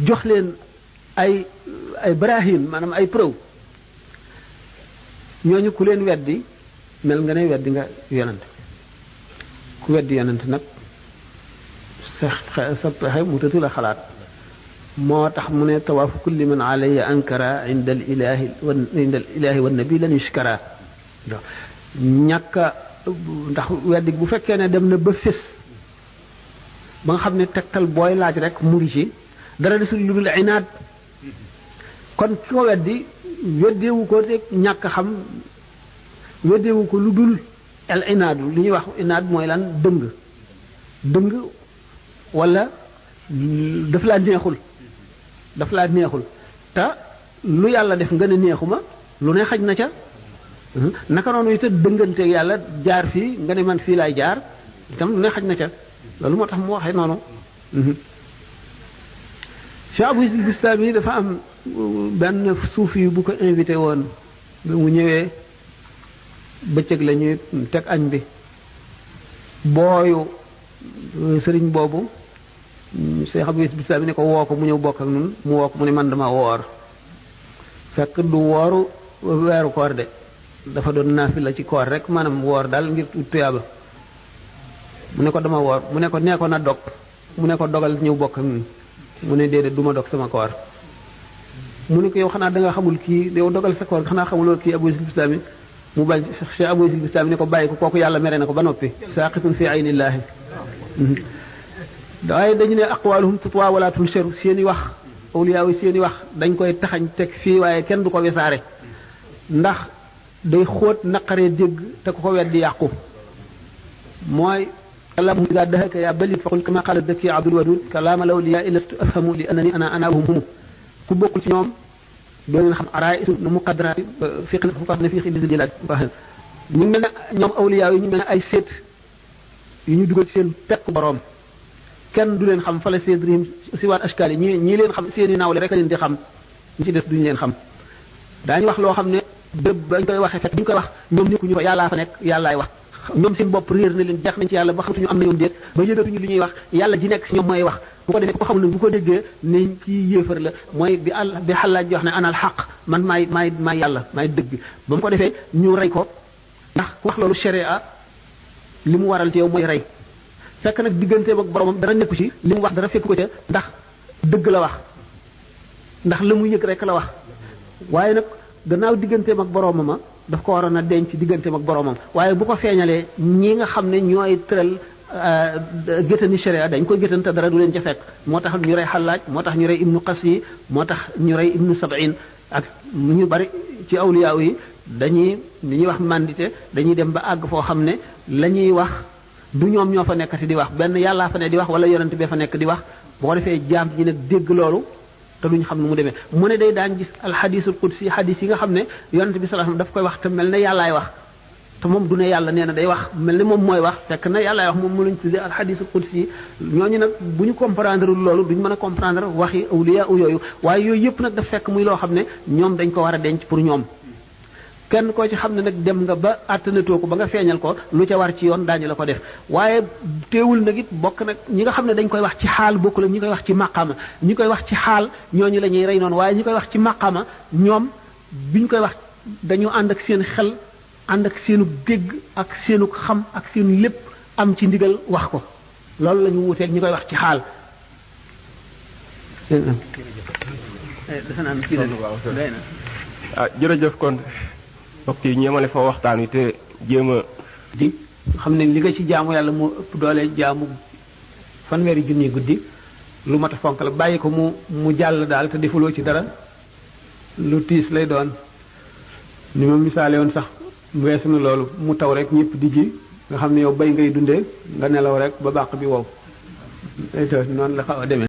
B: jox leen ay barahin maanaam ay preuve ñooñu ku leen weddi mel nga ne weddi nga yonent ku weddi yonent nag sa pexe mu tëtu la xalaat moo tax mu ne tawaafu kulli man alayya ankara inda al ilahi wa nabi lan yushkara ñàkka ndax weddi bu fekkee ne dem na ba fés ba nga xam ne tegtal booy laaj rek mu ngi ci dara desul lu dul inaad kon ki ko weddi weddeewu ko rek ñàkk xam weddeewu ko lu dul al inaadu li ñuy wax inaad mooy lan dëng wala daf laa neexul te lu yàlla def nga ne neexuma lu ne xaj na ca naka noonu itam dënganteeg yàlla jaar fii nga ne man fii laay jaar itam lu ne xaj na ca loolu moo tax mu waxee noonu Cheikh Abou Yazid Bistami dafa am benn suufi bu ko invité woon bi mu ñëwee bëccëg la ñuy teg añ bi booyu sëriñ boobu Cheikh Abou Yazid Bistami ne ko woo ko mu ñëw bokk ak ñun mu woo ko mu ne man dama woor fekk du wooru weeru koor de dafa doon naafila ci koor rek maanaam woor daal ngir tuyaaba mu ne ko dama woor mu ne ko nee ko na dog mu ne ko dogal ñëw bokk ak ñun mu ne déedéet duma dog sama koor mu ne ko yow xanaa da nga xamul kii yow dogal sa koor xanaa xamuloo kii Abou Yazid Bistami mu bañ Cheikh Abou Yazid Bistami ne ko bàyyi ko kooku yàlla mere na ko ba noppi saaqitun fi aynillaahi waaye dañu ne aqwaluhum tutwa wala tunsharu seeni wax awliyaa yi seeni wax dañ koy taxañ teg fii waaye kenn du ko wesaare ndax day xóot naqaree dégg te ku ko weddi yàqu mooy kalaamahum idaa dahaka yaa balid faqul kama qaala daki abdul wadud kalaama lawliyaa lastu afhamu li annani ana anaahum humu ku bokkul ci ñoom doo leen xam araisu nu muqaddaraati fiq na fii xiddi jëlaat ñu mel ne ñoom awliyaa yi ñu mel ne ay seet yu ñu dugal ci seen pekk boroom kenn du leen xam fala seedrihim si waat ashkaal yi ñii leen xam seeni nawle rek a leen di xam ñu ci des duñu leen xam daañu wax loo xam ne bépp bañ koy waxee fekk bu ñu koy wax ñoom nekkuñu fa yàllaa fa nekk yàllaay wax ñoom seen bopp réer na leen jeex nañ ci yàlla ba xamatuñu am na ñoom déet ba yëgatuñu li ñuy wax yàlla ji nekk si ñoom mooy wax bu ko defee ku ko xamul nag bu ko déggee ne kii yéefar la mooy bi xalaaj ji wax ne anal xaq man maay yàlla maay dëgg ba mu ko defee ñu rey ko ndax ku wax loolu sharia li mu waral ci yow mooy rey fekk nag digganteem ak boromam dara nekku ci li mu wax dara fekku ko ca ndax dëgg la wax ndax la mu yëg rek la wax waaye nag gannaaw digganteem ak boromam daf ko waroon a denc digganteem ak boromam waaye bu ko feeñalee ñi nga xam ne ñooy tëral géttani sharia dañ koy géttan te dara du leen ca fekk moo tax ñu rey xalaaj moo tax ñu rey ibnu qasi moo tax ñu rey ibnu sab'in ak ñu bari ci awliya yi dañuy li ñuy wax mandité dañuy dem ba àgg foo xam ne la ñuy wax du ñoom ñoo fa nekkati di wax benn yàllaa fa ne di wax wala yonent bee fa nekk di wax boo ko defee jaam ñi nag dégg loolu te duñ xam nu mu demee mu ne day daan gis alxadisul qudsi xadis yi nga xam ne yonent bi sallallahu alayhi wasallam daf koy wax te mel ne yàllaay wax te moom du ne yàlla nee na day wax mel ne moom mooy wax fekk na yàllaay wax moom mu lañ tuddee alxadisul qudsi ñooñu nag bu ñu comprendre loolu duñ mën a comprendre waxi awliya yooyu waaye yooyu yëpp nag daf fekk muy loo xam ne ñoom dañ ko war a denc pour ñoom kenn koo ci xam ne nag dem nga ba àttanatoo ko ba nga feeñal ko lu ca war ci yoon daañu la ko def waaye teewul nag it bokk nag ñi nga xam ne dañ koy wax ci xaal bokkul ak ñi koy wax ci maqama ñi koy wax ci xaal ñooñu la ñuy rey noonu waaye ñi koy wax ci maqama ñoom biñ koy wax dañu ànd ak seen xel ànd ak seenu dégg ak seenu xam ak seenu lépp am ci ndigal wax ko loolu la ñu wuteeg ñi koy wax ci xaal.
D: jërëjëf kon. mbokk yi ñeemale fa waxtaan wi te jéem a
B: di xam ne li nga ci jaamu yàlla moo ëpp doole jaamu fanweeri junni guddi lu mat a fonk la bàyyi ko mu jàll daal te defuloo ci dara lu tiis lay doon ni ma misaale woon sax weesu na loolu mu taw rek ñëpp di ji nga xam ne yow bay ngay dundee nga nelaw rek ba bàq bi wow noonu la xaw a demee